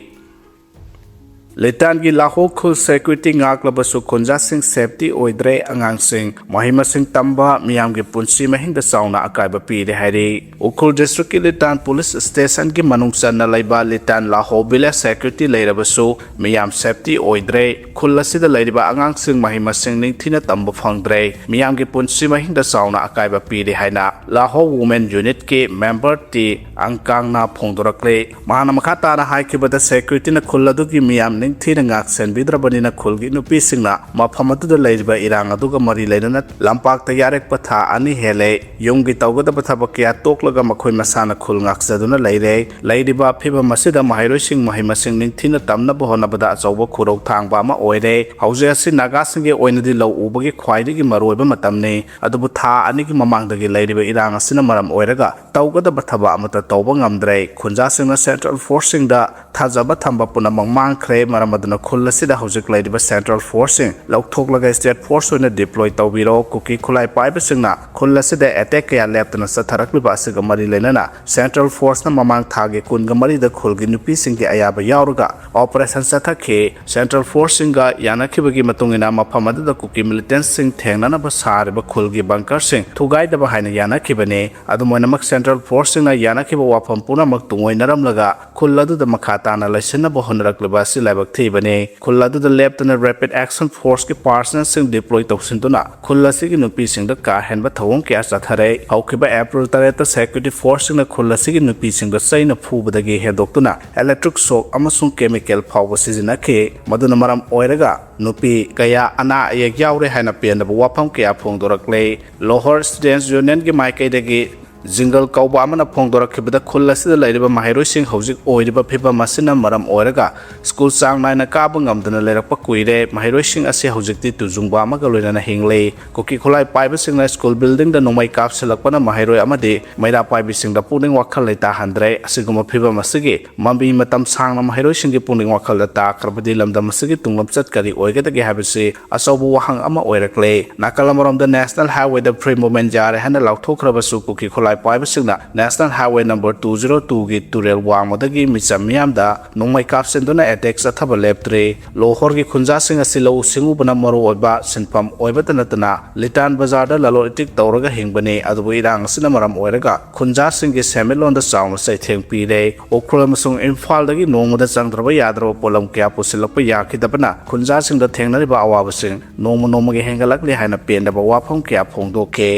ꯂꯤꯇꯥꯟꯒꯤ ꯂꯥꯍꯣ ꯈꯨꯜ security ꯉꯥꯛꯂꯕꯁꯨ ꯈꯨꯟꯖꯥꯁꯤꯡ safety ꯑꯣꯏꯗ꯭ꯔꯦ, ꯑꯉꯥꯡꯁꯤꯡ ꯃꯍꯩ ꯃꯁꯤꯡ ꯇꯝꯕ, ꯃꯤꯌꯥꯝꯒꯤ ꯄꯨꯟꯁꯤ ꯃꯍꯤꯡꯗ ꯆꯥꯎꯅ ꯑꯀꯥꯏꯕ ꯄꯤꯔꯦ ꯍꯥꯏꯔꯤ꯫ ꯎꯈ꯭ꯔꯨꯜ districtꯀꯤ ꯂꯤꯇꯥꯟ police stationꯒꯤ ꯃꯅꯨꯡ ꯆꯟꯅ ꯂꯩꯕ ꯂꯤꯇꯥꯟ ꯂꯥꯍꯣ village security ꯂꯩꯔꯕꯁꯨ ꯃꯤꯌꯥꯝ safety ꯑꯣꯏꯗ꯭ꯔꯦ꯫ ꯈꯨꯜ ꯑꯁꯤꯗ ꯂꯩꯔꯤꯕ ꯑꯉꯥꯡꯁꯤꯡ ꯃꯍꯩ ꯃꯁꯤꯡ ꯅꯤꯡꯊꯤꯅ ꯇꯝꯕ ꯐꯪꯗ꯭ꯔꯦ꯫ ꯃꯤꯌꯥꯝꯒꯤ ꯄꯨꯟꯁꯤ ꯃꯍꯤꯡꯗ ꯆꯥꯎꯅ ꯑꯀꯥꯏꯕ ꯄꯤꯔꯦ ꯍꯥꯏꯅ ꯂꯥꯍꯣ women unitꯀꯤ member ꯇꯤ ꯑꯪꯀꯥꯡꯅ ꯐꯣꯡꯗꯣꯔꯛꯂꯤ꯫ ꯃꯍꯥꯛꯅ ꯃꯈꯥ ꯇꯥꯅ ꯍꯥꯏꯈꯤꯕꯗ, securityꯅ ꯈꯨꯜ ꯑꯗꯨꯒꯤ ꯃꯤꯌꯥꯝ ꯅꯤꯡꯊꯤꯅ ꯉꯥꯛꯁꯦꯟꯕꯤꯗ꯭ꯔꯕꯅꯤꯅ ꯈꯨꯜꯒꯤ ꯅꯨꯄꯤꯁꯤꯡꯅ ꯃꯐꯝ ꯑꯗꯨꯗ ꯂꯩꯔꯤꯕ ꯏꯔꯥꯡ ꯑꯗꯨꯒ ꯃꯔꯤ ꯂꯩꯅꯅ ꯂꯝꯄꯥꯛꯇ ꯌꯥꯔꯦꯛꯄ ꯊꯥ ꯑꯅꯤ ꯍꯦꯜꯂꯦ꯫ ꯌꯨꯝꯒꯤ ꯇꯧꯒꯗꯕ ꯊꯕꯛ ꯀꯌꯥ ꯇꯣꯛꯂꯒ ꯃꯈꯣꯏ ꯃꯁꯥꯅ ꯈꯨꯜ ꯉꯥꯛꯆꯗꯨꯅ ꯂꯩꯔꯦ꯫ ꯂꯩꯔꯤꯕ ꯐꯤꯕꯝ ꯑꯁꯤꯗ ꯃꯍꯩꯔꯣꯏꯁꯤꯡ ꯃꯍꯩ ꯃꯁꯤꯡ ꯅꯤꯡꯊꯤꯅ ꯇꯝꯅꯕ ꯍꯣꯠꯅꯕꯗ ꯑꯆꯧꯕ ꯈꯨꯔꯧ ꯊꯥꯡꯕ ꯑꯃ ꯑꯣꯏꯔꯦ꯫ ꯍꯧꯖꯤꯛ ꯑꯁꯤ ꯅꯥꯒꯥꯁꯤꯡꯒꯤ ꯑꯣꯏꯅꯗꯤ ꯂꯧ ꯎꯕꯒꯤ ꯈ꯭ꯋꯥꯏꯗꯒꯤ ꯃꯔꯨꯑꯣꯏꯕ ꯃꯇꯝꯅꯤ꯫ ꯑꯗꯨꯕꯨ ꯊꯥ ꯑꯅꯤꯒꯤ ꯃꯃꯥꯡꯗꯒꯤ ꯂꯩꯔꯤꯕ ꯏꯔꯥꯡ ꯑꯁꯤꯅ ꯃꯔꯝ ꯑꯣꯏꯔꯒ ꯇꯧꯒꯗꯕ ꯊꯕꯛ ꯑꯃꯠꯇ ꯇꯧꯕ ꯉꯝꯗ꯭ꯔꯦ꯫ ꯈꯨꯟꯖꯥꯁꯤꯡꯅ central forceꯁꯤꯡꯗ ꯊꯥꯖꯕ ꯊꯝꯕ ꯄꯨꯝꯅꯃꯛ ꯃꯥꯡꯈ꯭ꯔꯦ꯫ ꯃꯔꯝ ꯑꯗꯨꯅ ꯈꯨꯜ ꯑꯁꯤꯗ ꯍꯧꯖꯤꯛ ꯂꯩꯔꯤꯕ central forceꯁꯤꯡ ꯂꯧꯊꯣꯛꯂꯒ state force ꯑꯣꯏꯅ deploy ꯇꯧꯕꯤꯔꯣ꯫ ꯀꯨꯀꯤ ꯈꯨꯠꯂꯥꯏ ꯄꯥꯏꯕꯁꯤꯡꯅ ꯈꯨꯜ ꯑꯁꯤꯗ attack ꯀꯌꯥ ꯂꯦꯞꯇꯅ ꯆꯠꯊꯔꯛꯂꯤꯕ ꯑꯁꯤꯒ ꯃꯔꯤ ꯂꯩꯅꯅ central forceꯅ ꯃꯃꯥꯡ ꯊꯥꯒꯤ ꯀꯨꯟꯒ ꯃꯔꯤꯗ ꯈꯨꯜꯒꯤ ꯅꯨꯄꯤꯁꯤꯡꯒꯤ ꯑꯌꯥꯕ ꯌꯥꯎꯔꯒ operation ꯆꯠꯊꯈꯤ꯫ Central forceꯁꯤꯡꯒ ꯌꯥꯅꯈꯤꯕꯒꯤ ꯃꯇꯨꯡ ꯏꯟꯅ ꯃꯐꯝ ꯑꯗꯨꯗ ꯀꯨꯀꯤ militantꯁꯤꯡ ꯊꯦꯡꯅꯅꯕ ꯁꯥꯔꯤꯕ ꯈꯨꯜꯒꯤ bunkerꯁꯤꯡ ꯊꯨꯒꯥꯏꯗꯕ ꯍꯥꯏꯅ ꯌꯥꯅꯈꯤꯕꯅꯤ꯫ ꯑꯗꯨꯝ ꯑꯣꯏꯅꯃꯛ central forceꯁꯤꯡꯅ ꯌꯥꯅꯈꯤꯕ ꯋꯥꯐꯝ ꯄꯨꯝꯅꯃꯛ ꯇꯨꯡꯑꯣꯏꯅꯔꯝꯂꯒ ꯈꯨꯜ ꯑꯗꯨꯗ ꯃꯈꯥ ꯇꯥꯅ ꯂꯩꯁꯤꯟꯅꯕ ꯍꯣꯠꯅꯔꯛꯂꯤꯕ ꯑꯁꯤ ꯂꯥꯏꯕꯛ ꯊꯤꯕꯅꯤ꯫ ꯈꯨꯜ ꯑꯗꯨꯗ ꯂꯦꯞꯇꯅ rapid action forceꯀꯤ personnelꯁꯤꯡ deploy ꯇꯧꯁꯤꯟꯗꯨꯅ ꯈꯨꯜ ꯑꯁꯤꯒꯤ ꯅꯨꯄꯤꯁꯤꯡꯗ ꯀꯥ ꯍꯦꯟꯕ ꯊꯧꯑꯣꯡ ꯀꯌꯥ ꯆꯠꯊꯔꯦ꯫ ꯍꯧꯈꯤꯕ April ꯇꯔꯦꯠꯇ security forceꯁꯤꯡꯅ ꯈꯨꯜ ꯑꯁꯤꯒꯤ ꯅꯨꯄꯤꯁꯤꯡꯗ ꯆꯩꯅ ꯐꯨꯕꯗꯒꯤ ꯍꯦꯟꯗꯣꯛꯇꯨꯅ electric shock ꯑꯃꯁꯨꯡ chemical ꯐꯥꯎꯕ ꯁꯤꯖꯤꯟꯅꯈꯤ꯫ ꯃꯗꯨꯅ ꯃꯔꯝ ꯑꯣꯏꯔꯒ ꯅꯨꯄꯤ ꯀꯌꯥ ꯑꯅꯥ ꯑꯌꯦꯛ ꯌꯥꯎꯔꯦ ꯍꯥꯏꯅ ꯄꯦꯟꯗꯕ ꯋꯥꯐꯝ ꯀꯌꯥ ꯐꯣꯡꯗꯣꯔꯛꯂꯦ꯫ ꯂꯣꯍꯣꯔ Students Unionꯒꯤ ꯃꯥꯏꯀꯩꯗꯒꯤ ꯖꯤꯡꯒꯜ ꯀꯧꯕ ꯑꯃꯅ ꯐꯣꯡꯗꯣꯔꯛꯈꯤꯕꯗ ꯈꯨꯜ ꯑꯁꯤꯗ ꯂꯩꯔꯤꯕ ꯃꯍꯩꯔꯣꯏꯁꯤꯡ ꯍꯧꯖꯤꯛ ꯑꯣꯏꯔꯤꯕ ꯐꯤꯕꯝ ꯑꯁꯤꯅ ꯃꯔꯝ ꯑꯣꯏꯔꯒ ꯁ꯭ꯀꯨꯜ ꯆꯥꯡ ꯅꯥꯏꯅ ꯀꯥꯕ ꯉꯝꯗꯅ ꯂꯩꯔꯛꯄ ꯀꯨꯏꯔꯦ꯫ ꯃꯍꯩꯔꯣꯏꯁꯤꯡ ꯑꯁꯤ ꯍꯧꯖꯤꯛꯇꯤ ꯇꯨꯖꯨꯡꯕ ꯑꯃꯒ ꯂꯣꯏꯅꯅ ꯍꯤꯡꯂꯤ꯫ ꯀꯨꯀꯤ ꯈꯨꯠꯂꯥꯏ ꯄꯥꯏꯕꯁꯤꯡꯅ ꯁ꯭ꯀꯨꯜ buildingꯗ ꯅꯣꯡꯃꯩ ꯀꯥꯞꯁꯤꯜꯂꯛꯄꯅ ꯃꯍꯩꯔꯣꯏ ꯑꯃꯗꯤ ꯃꯩꯔꯥ ꯄꯥꯏꯕꯤꯁꯤꯡꯗ ꯄꯨꯛꯅꯤꯡ ꯋꯥꯈꯜ ꯂꯩꯇꯥꯍꯟꯗ꯭ꯔꯦ꯫ ꯑꯁꯤꯒꯨꯝꯕ ꯐꯤꯕꯝ ꯑꯁꯤꯒꯤ ꯃꯃꯤ ꯃꯇꯝ ꯁꯥꯡꯅ ꯃꯍꯩꯔꯣꯏꯁꯤꯡꯒꯤ ꯄꯨꯛꯅꯤꯡ ꯋꯥꯈꯜꯗ ꯇꯥꯈ꯭ꯔꯕꯗꯤ ꯂꯝꯗꯝ ꯑꯁꯤꯒꯤ ꯇꯨꯡꯂꯝꯆꯠ ꯀꯔꯤ ꯑꯣꯏꯒꯗꯒꯦ ꯍꯥꯏꯕꯁꯤ ꯑꯆꯧꯕ ꯋꯥꯍꯪ ꯑꯃ ꯑꯣꯏꯔꯛꯂꯦ꯫ ꯅꯥꯀꯜ ꯑꯃꯔꯣꯝꯗ National Highwayꯗ free movement ꯌꯥꯔꯦ ꯍꯥꯏꯅ ꯂꯥꯎꯊꯣꯛꯈ꯭ꯔꯕꯁꯨ ꯀꯨꯀꯤ ꯈꯨꯠꯂꯥꯏ ꯄꯥꯏꯕꯁꯤꯡꯅ National Highway number two zero twoꯒꯤ ꯇꯨꯔꯦꯜ ꯋꯥꯡꯃꯗꯒꯤ ꯃꯤꯆꯝ ꯃꯤꯌꯥꯝꯗ ꯅꯣꯡꯃꯩ ꯀꯥꯞꯁꯤꯟꯗꯨꯅ attack ꯆꯠꯊꯕ ꯂꯦꯞꯇ꯭ꯔꯤ꯫ ꯂꯣꯍꯣꯔꯒꯤ ꯈꯨꯟꯖꯥꯁꯤꯡ ꯑꯁꯤ ꯂꯧꯎ ꯁꯤꯡꯎꯕꯅ ꯃꯔꯨꯑꯣꯏꯕ ꯁꯤꯟꯐꯝ ꯑꯣꯏꯕꯇ ꯅꯠꯇꯅ ꯂꯤꯇꯥꯟ ꯕꯖꯥꯔꯗ ꯂꯂꯣꯟ ꯏꯇꯤꯛ ꯇꯧꯔꯒ ꯍꯤꯡꯕꯅꯤ꯫ ꯑꯗꯨꯕꯨ ꯏꯔꯥꯡ ꯑꯁꯤꯅ ꯃꯔꯝ ꯑꯣꯏꯔꯒ ꯈꯨꯟꯖꯥꯁꯤꯡꯒꯤ ꯁꯦꯟꯃꯤꯠꯂꯣꯟꯗ ꯆꯥꯎꯅ ꯆꯩꯊꯦꯡ ꯄꯤꯔꯦ꯫ ꯎꯈ꯭ꯔꯨꯜ ꯑꯃꯁꯨꯡ ꯏꯝꯐꯥꯜꯗꯒꯤ ꯅꯣꯡꯃꯗ ꯆꯪꯗ꯭ꯔꯕ ꯌꯥꯗ꯭ꯔꯕ ꯄꯣꯠꯂꯝ ꯀꯌꯥ ꯄꯨꯁꯤꯜꯂꯛꯄ ꯌꯥꯈꯤꯗꯕꯅ ꯈꯨꯟꯖꯥꯁꯤꯡꯗ ꯊꯦꯡꯅꯔꯤꯕ ꯑꯋꯥꯕꯁꯤꯡ ꯅꯣꯡꯃ ꯅꯣꯡꯃꯒꯤ ꯍꯦꯟꯒꯠꯂꯛꯂꯤ ꯍꯥꯏꯅ ꯄꯦꯟꯗꯕ ꯋꯥꯐꯝ ꯀꯌꯥ ꯐꯣꯡꯗꯣꯛꯈꯤ꯫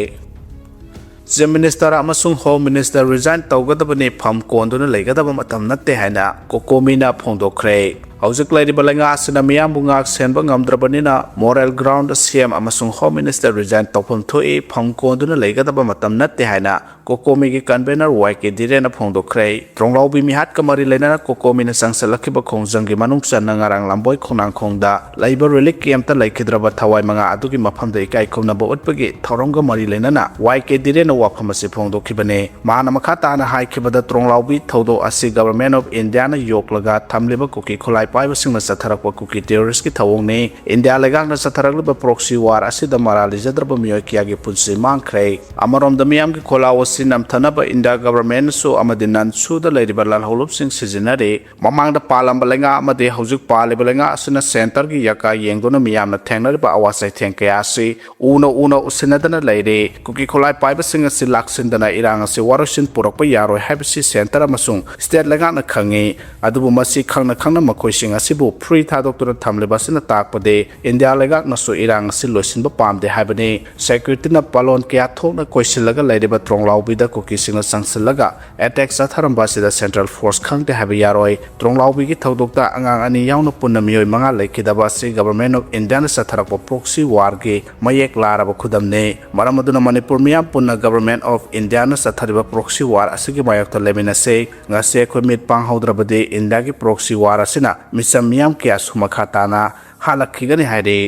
Chief Minister ꯑꯃꯁꯨꯡ Home Minister resign ꯇꯧꯒꯗꯕꯅꯤ, ꯐꯝ ꯀꯣꯟꯗꯨꯅ ꯂꯩꯒꯗꯕ ꯃꯇꯝ ꯅꯠꯇꯦ ꯍꯥꯏꯅ ꯀꯣꯀꯣꯃꯤꯅ ꯐꯣꯡꯗꯣꯛꯈ꯭ꯔꯦ꯫ ꯍꯧꯖꯤꯛ ꯂꯩꯔꯤꯕ ꯂꯩꯉꯥꯛ ꯑꯁꯤꯅ ꯃꯤꯌꯥꯝꯕꯨ ꯉꯥꯛ ꯁꯦꯟꯕ ꯉꯝꯗ꯭ꯔꯕꯅꯤꯅ moral ground CM ꯑꯃꯁꯨꯡ Home Minister resign ꯇꯧꯐꯝ ꯊꯣꯛꯏ, ꯐꯝ ꯀꯣꯟꯗꯨꯅ ꯂꯩꯒꯗꯕ ꯃꯇꯝ ꯅꯠꯇꯦ ꯍꯥꯏꯅ ꯀꯣꯀꯣꯃꯤꯒꯤ convener ꯋꯥꯏ ꯀꯦ ꯗꯤꯔꯦꯟꯅ ꯐꯣꯡꯗꯣꯛꯈ꯭ꯔꯦ꯫ ꯇ꯭ꯔꯣꯡꯂꯥꯎꯕꯤ ꯃꯤꯍꯥꯠꯀ ꯃꯔꯤ ꯂꯩꯅꯅ ꯀꯣꯀꯣꯃꯤꯅ ꯆꯪꯁꯤꯜꯂꯛꯈꯤꯕ ꯈꯣꯡꯖꯪꯒꯤ ꯃꯅꯨꯡ ꯆꯟꯅ ꯉꯔꯥꯡ ꯂꯝꯕꯣꯏ ꯈꯣꯡꯅꯥꯡꯈꯣꯡꯗ ꯂꯩꯕ relief campꯇ ꯂꯩꯈꯤꯗ꯭ꯔꯕ ꯊꯋꯥꯏ ꯃꯉꯥ ꯑꯗꯨꯒꯤ ꯃꯐꯝꯗ ꯏꯀꯥꯏ ꯈꯨꯝꯅꯕ ꯎꯠꯄꯒꯤ ꯊꯧꯔꯝꯒ ꯃꯔꯤ ꯂꯩꯅꯅ ꯋꯥꯏ ꯀꯦ ꯗꯤꯔꯦꯟꯅ ꯋꯥꯐꯝ ꯑꯁꯤ ꯐꯣꯡꯗꯣꯛꯈꯤꯕꯅꯤ꯫ ꯃꯥꯅ ꯃꯈꯥ ꯇꯥꯅ ꯍꯥꯏꯈꯤꯕꯗ ꯇ꯭ꯔꯣꯡꯂꯥꯎꯕꯤ ꯊꯧꯗꯣꯛ ꯑꯁꯤ Government of Indiaꯅ ꯌꯣꯛꯂꯒ ꯊꯝꯂꯤꯕ ꯀꯨꯀꯤ ꯈꯨꯠꯂꯥꯏ ꯄꯥꯏꯕꯁꯤꯡꯅ ꯆꯠꯊꯔꯛꯄ ꯀꯨꯀꯤ ꯇꯦꯔꯣꯔꯤꯁꯀꯤ ꯊꯧꯑꯣꯡꯅꯤ꯫ ꯏꯟꯗꯤꯌꯥ ꯂꯩꯉꯥꯛꯅ ꯆꯠꯊꯔꯛꯂꯤꯕ ꯄ꯭ꯔꯣꯛꯁꯤ ꯋꯥꯔ ꯑꯁꯤꯗ ꯃꯔꯥꯜ ꯂꯩꯖꯗ꯭ꯔꯕ ꯃꯤꯑꯣꯏ ꯀꯌꯥꯒꯤ ꯄꯨꯟꯁꯤ ꯃꯥꯡꯈ꯭ꯔꯦ꯫ ꯑꯃꯔꯣꯝꯗ ꯃꯤꯌꯥꯝꯒꯤ ꯈꯣꯜꯂꯥꯎ ꯑꯁꯤ ꯅꯝꯊꯅꯕ ꯏꯟꯗꯤꯌꯥ ꯒꯚꯔꯟꯃꯦꯟꯠꯅꯁꯨ ꯑꯃꯗꯤ ꯅꯟ ꯁꯨꯗ ꯂꯩꯔꯤꯕ ꯂꯥꯜꯍꯧꯂꯨꯞꯁꯤꯡ ꯁꯤꯖꯤꯟꯅꯔꯤ꯫ ꯃꯃꯥꯡꯗ ꯄꯥꯜꯂꯝꯕ ꯂꯩꯉꯥꯛ ꯑꯃꯗꯤ ꯍꯧꯖꯤꯛ ꯄꯥꯜꯂꯤꯕ ꯂꯩꯉꯥꯛ ꯑꯁꯤꯅ ꯁꯦꯟꯇꯔꯒꯤ ꯌꯥꯀꯥ ꯌꯦꯡꯗꯨꯅ ꯃꯤꯌꯥꯝꯅ ꯊꯦꯡꯅꯔꯤꯕ ꯑꯋꯥ ꯆꯩꯊꯦꯡ ꯀꯌꯥ ꯑꯁꯤ ꯎꯅ ꯎꯅ ꯎꯁꯤꯟꯅꯗꯅ ꯂꯩꯔꯦ꯫ ꯀꯨꯀꯤ ꯈꯨꯠꯂꯥꯏ ꯄꯥꯏꯕꯁꯤꯡ ꯑꯁꯤ ꯂꯥꯛꯁꯤꯟꯗꯅ ꯏꯔꯥꯡ ꯑꯁꯤ ꯋꯥꯔꯣꯏꯁꯤꯟ ꯄꯨꯔꯛꯄ ꯌꯥꯔꯣꯏ ꯍꯥꯏꯕꯁꯤ ꯁꯦꯟꯇꯔ ꯑꯃꯁꯨꯡ ꯁ꯭ꯇꯦꯠ ꯂꯩꯉꯥꯛꯅ ꯈꯪꯉꯤ꯫ ꯑꯗꯨꯕꯨ ꯃꯁꯤ ꯈꯪꯅ ꯈꯪꯅ ꯃꯈꯣꯏꯁꯤꯡ ꯑꯁꯤꯕꯨ ꯐ꯭ꯔꯤ ꯊꯥꯗꯣꯛꯇꯨꯅ ꯊꯝꯂꯤꯕ ꯑꯁꯤꯅ ꯇꯥꯛꯄꯗꯤ ꯏꯟꯗꯤꯌꯥ ꯂꯩꯉꯥꯛꯅꯁꯨ ꯏꯔꯥꯡ ꯑꯁꯤ ꯂꯣꯏꯁꯤꯟꯕ ꯄꯥꯝꯗꯦ ꯍꯥꯏꯕꯅꯤ꯫ ꯁꯦꯀ꯭ꯌꯨꯔꯤꯇꯤꯅ ꯄꯥꯂꯣꯟ ꯀꯌꯥ ꯊꯣꯛꯅ ꯀꯣꯏꯁꯤꯜꯂꯒ ꯂꯩꯔꯤꯕ ꯇ꯭ꯔꯣꯡꯂꯥꯎꯕꯤꯗ ꯀꯨꯀꯤꯁꯤꯡꯅ ꯆꯪꯁꯤꯜꯂꯒ ꯑꯦꯇꯦꯛ ꯆꯠꯊꯔꯝꯕ ꯑꯁꯤꯗ ꯁꯦꯟꯇ꯭ꯔꯦꯜ ꯐꯣꯔꯁ ꯈꯪꯗꯦ ꯍꯥꯏꯕ ꯌꯥꯔꯣꯏ꯫ ꯇ꯭ꯔꯣꯡꯂꯥꯎꯕꯤꯒꯤ ꯊꯧꯗꯣꯛꯇ ꯑꯉꯥꯡ ꯑꯅꯤ ꯌꯥꯎꯅ ꯄꯨꯟꯅ ꯃꯤꯑꯣꯏ ꯃꯉꯥ ꯂꯩꯈꯤꯗꯕ ꯑꯁꯤ ꯒꯚꯔꯟꯃꯦꯟꯠ ꯑꯣꯐ ꯏꯟꯗꯤꯌꯥꯅ ꯆꯠꯊꯔꯛꯄ ꯄ꯭ꯔꯣꯛꯁꯤ ꯋꯥꯔꯒꯤ ꯃꯌꯦꯛ ꯂꯥꯔꯕ ꯈꯨꯗꯝꯅꯤ꯫ ꯃꯔꯝ ꯑꯗꯨꯅ ꯃꯅꯤꯄꯨꯔ ꯃꯤꯌꯥꯝ ꯄꯨꯟꯅ ꯒꯚꯔꯟꯃꯦꯟꯠ ꯑꯣꯐ ꯏꯟꯗꯤꯌꯥꯅ ꯆꯠꯊꯔꯤꯕ ꯄ꯭ꯔꯣꯛꯁꯤ ꯋꯥꯔ ꯑꯁꯤꯒꯤ ꯃꯥꯌꯣꯛꯇ ꯂꯩꯃꯤꯟꯅꯁꯤ꯫ ꯉꯁꯤ ꯑꯩꯈꯣꯏ ꯃꯤꯠ ꯄꯥꯡꯍꯧꯗ꯭ꯔꯕꯗꯤ ꯏꯟꯗꯤꯌꯥꯒꯤ ꯄ꯭ꯔꯣꯛꯁꯤ ꯋꯥꯔ ꯑꯁꯤꯅ ꯃꯤꯆꯝ ꯃꯤꯌꯥꯝ ꯀꯌꯥꯁꯨ ꯃꯈꯥ ꯇꯥꯅ ꯍꯥꯠꯂꯛꯈꯤꯒꯅꯤ ꯍꯥꯏꯔꯤ꯫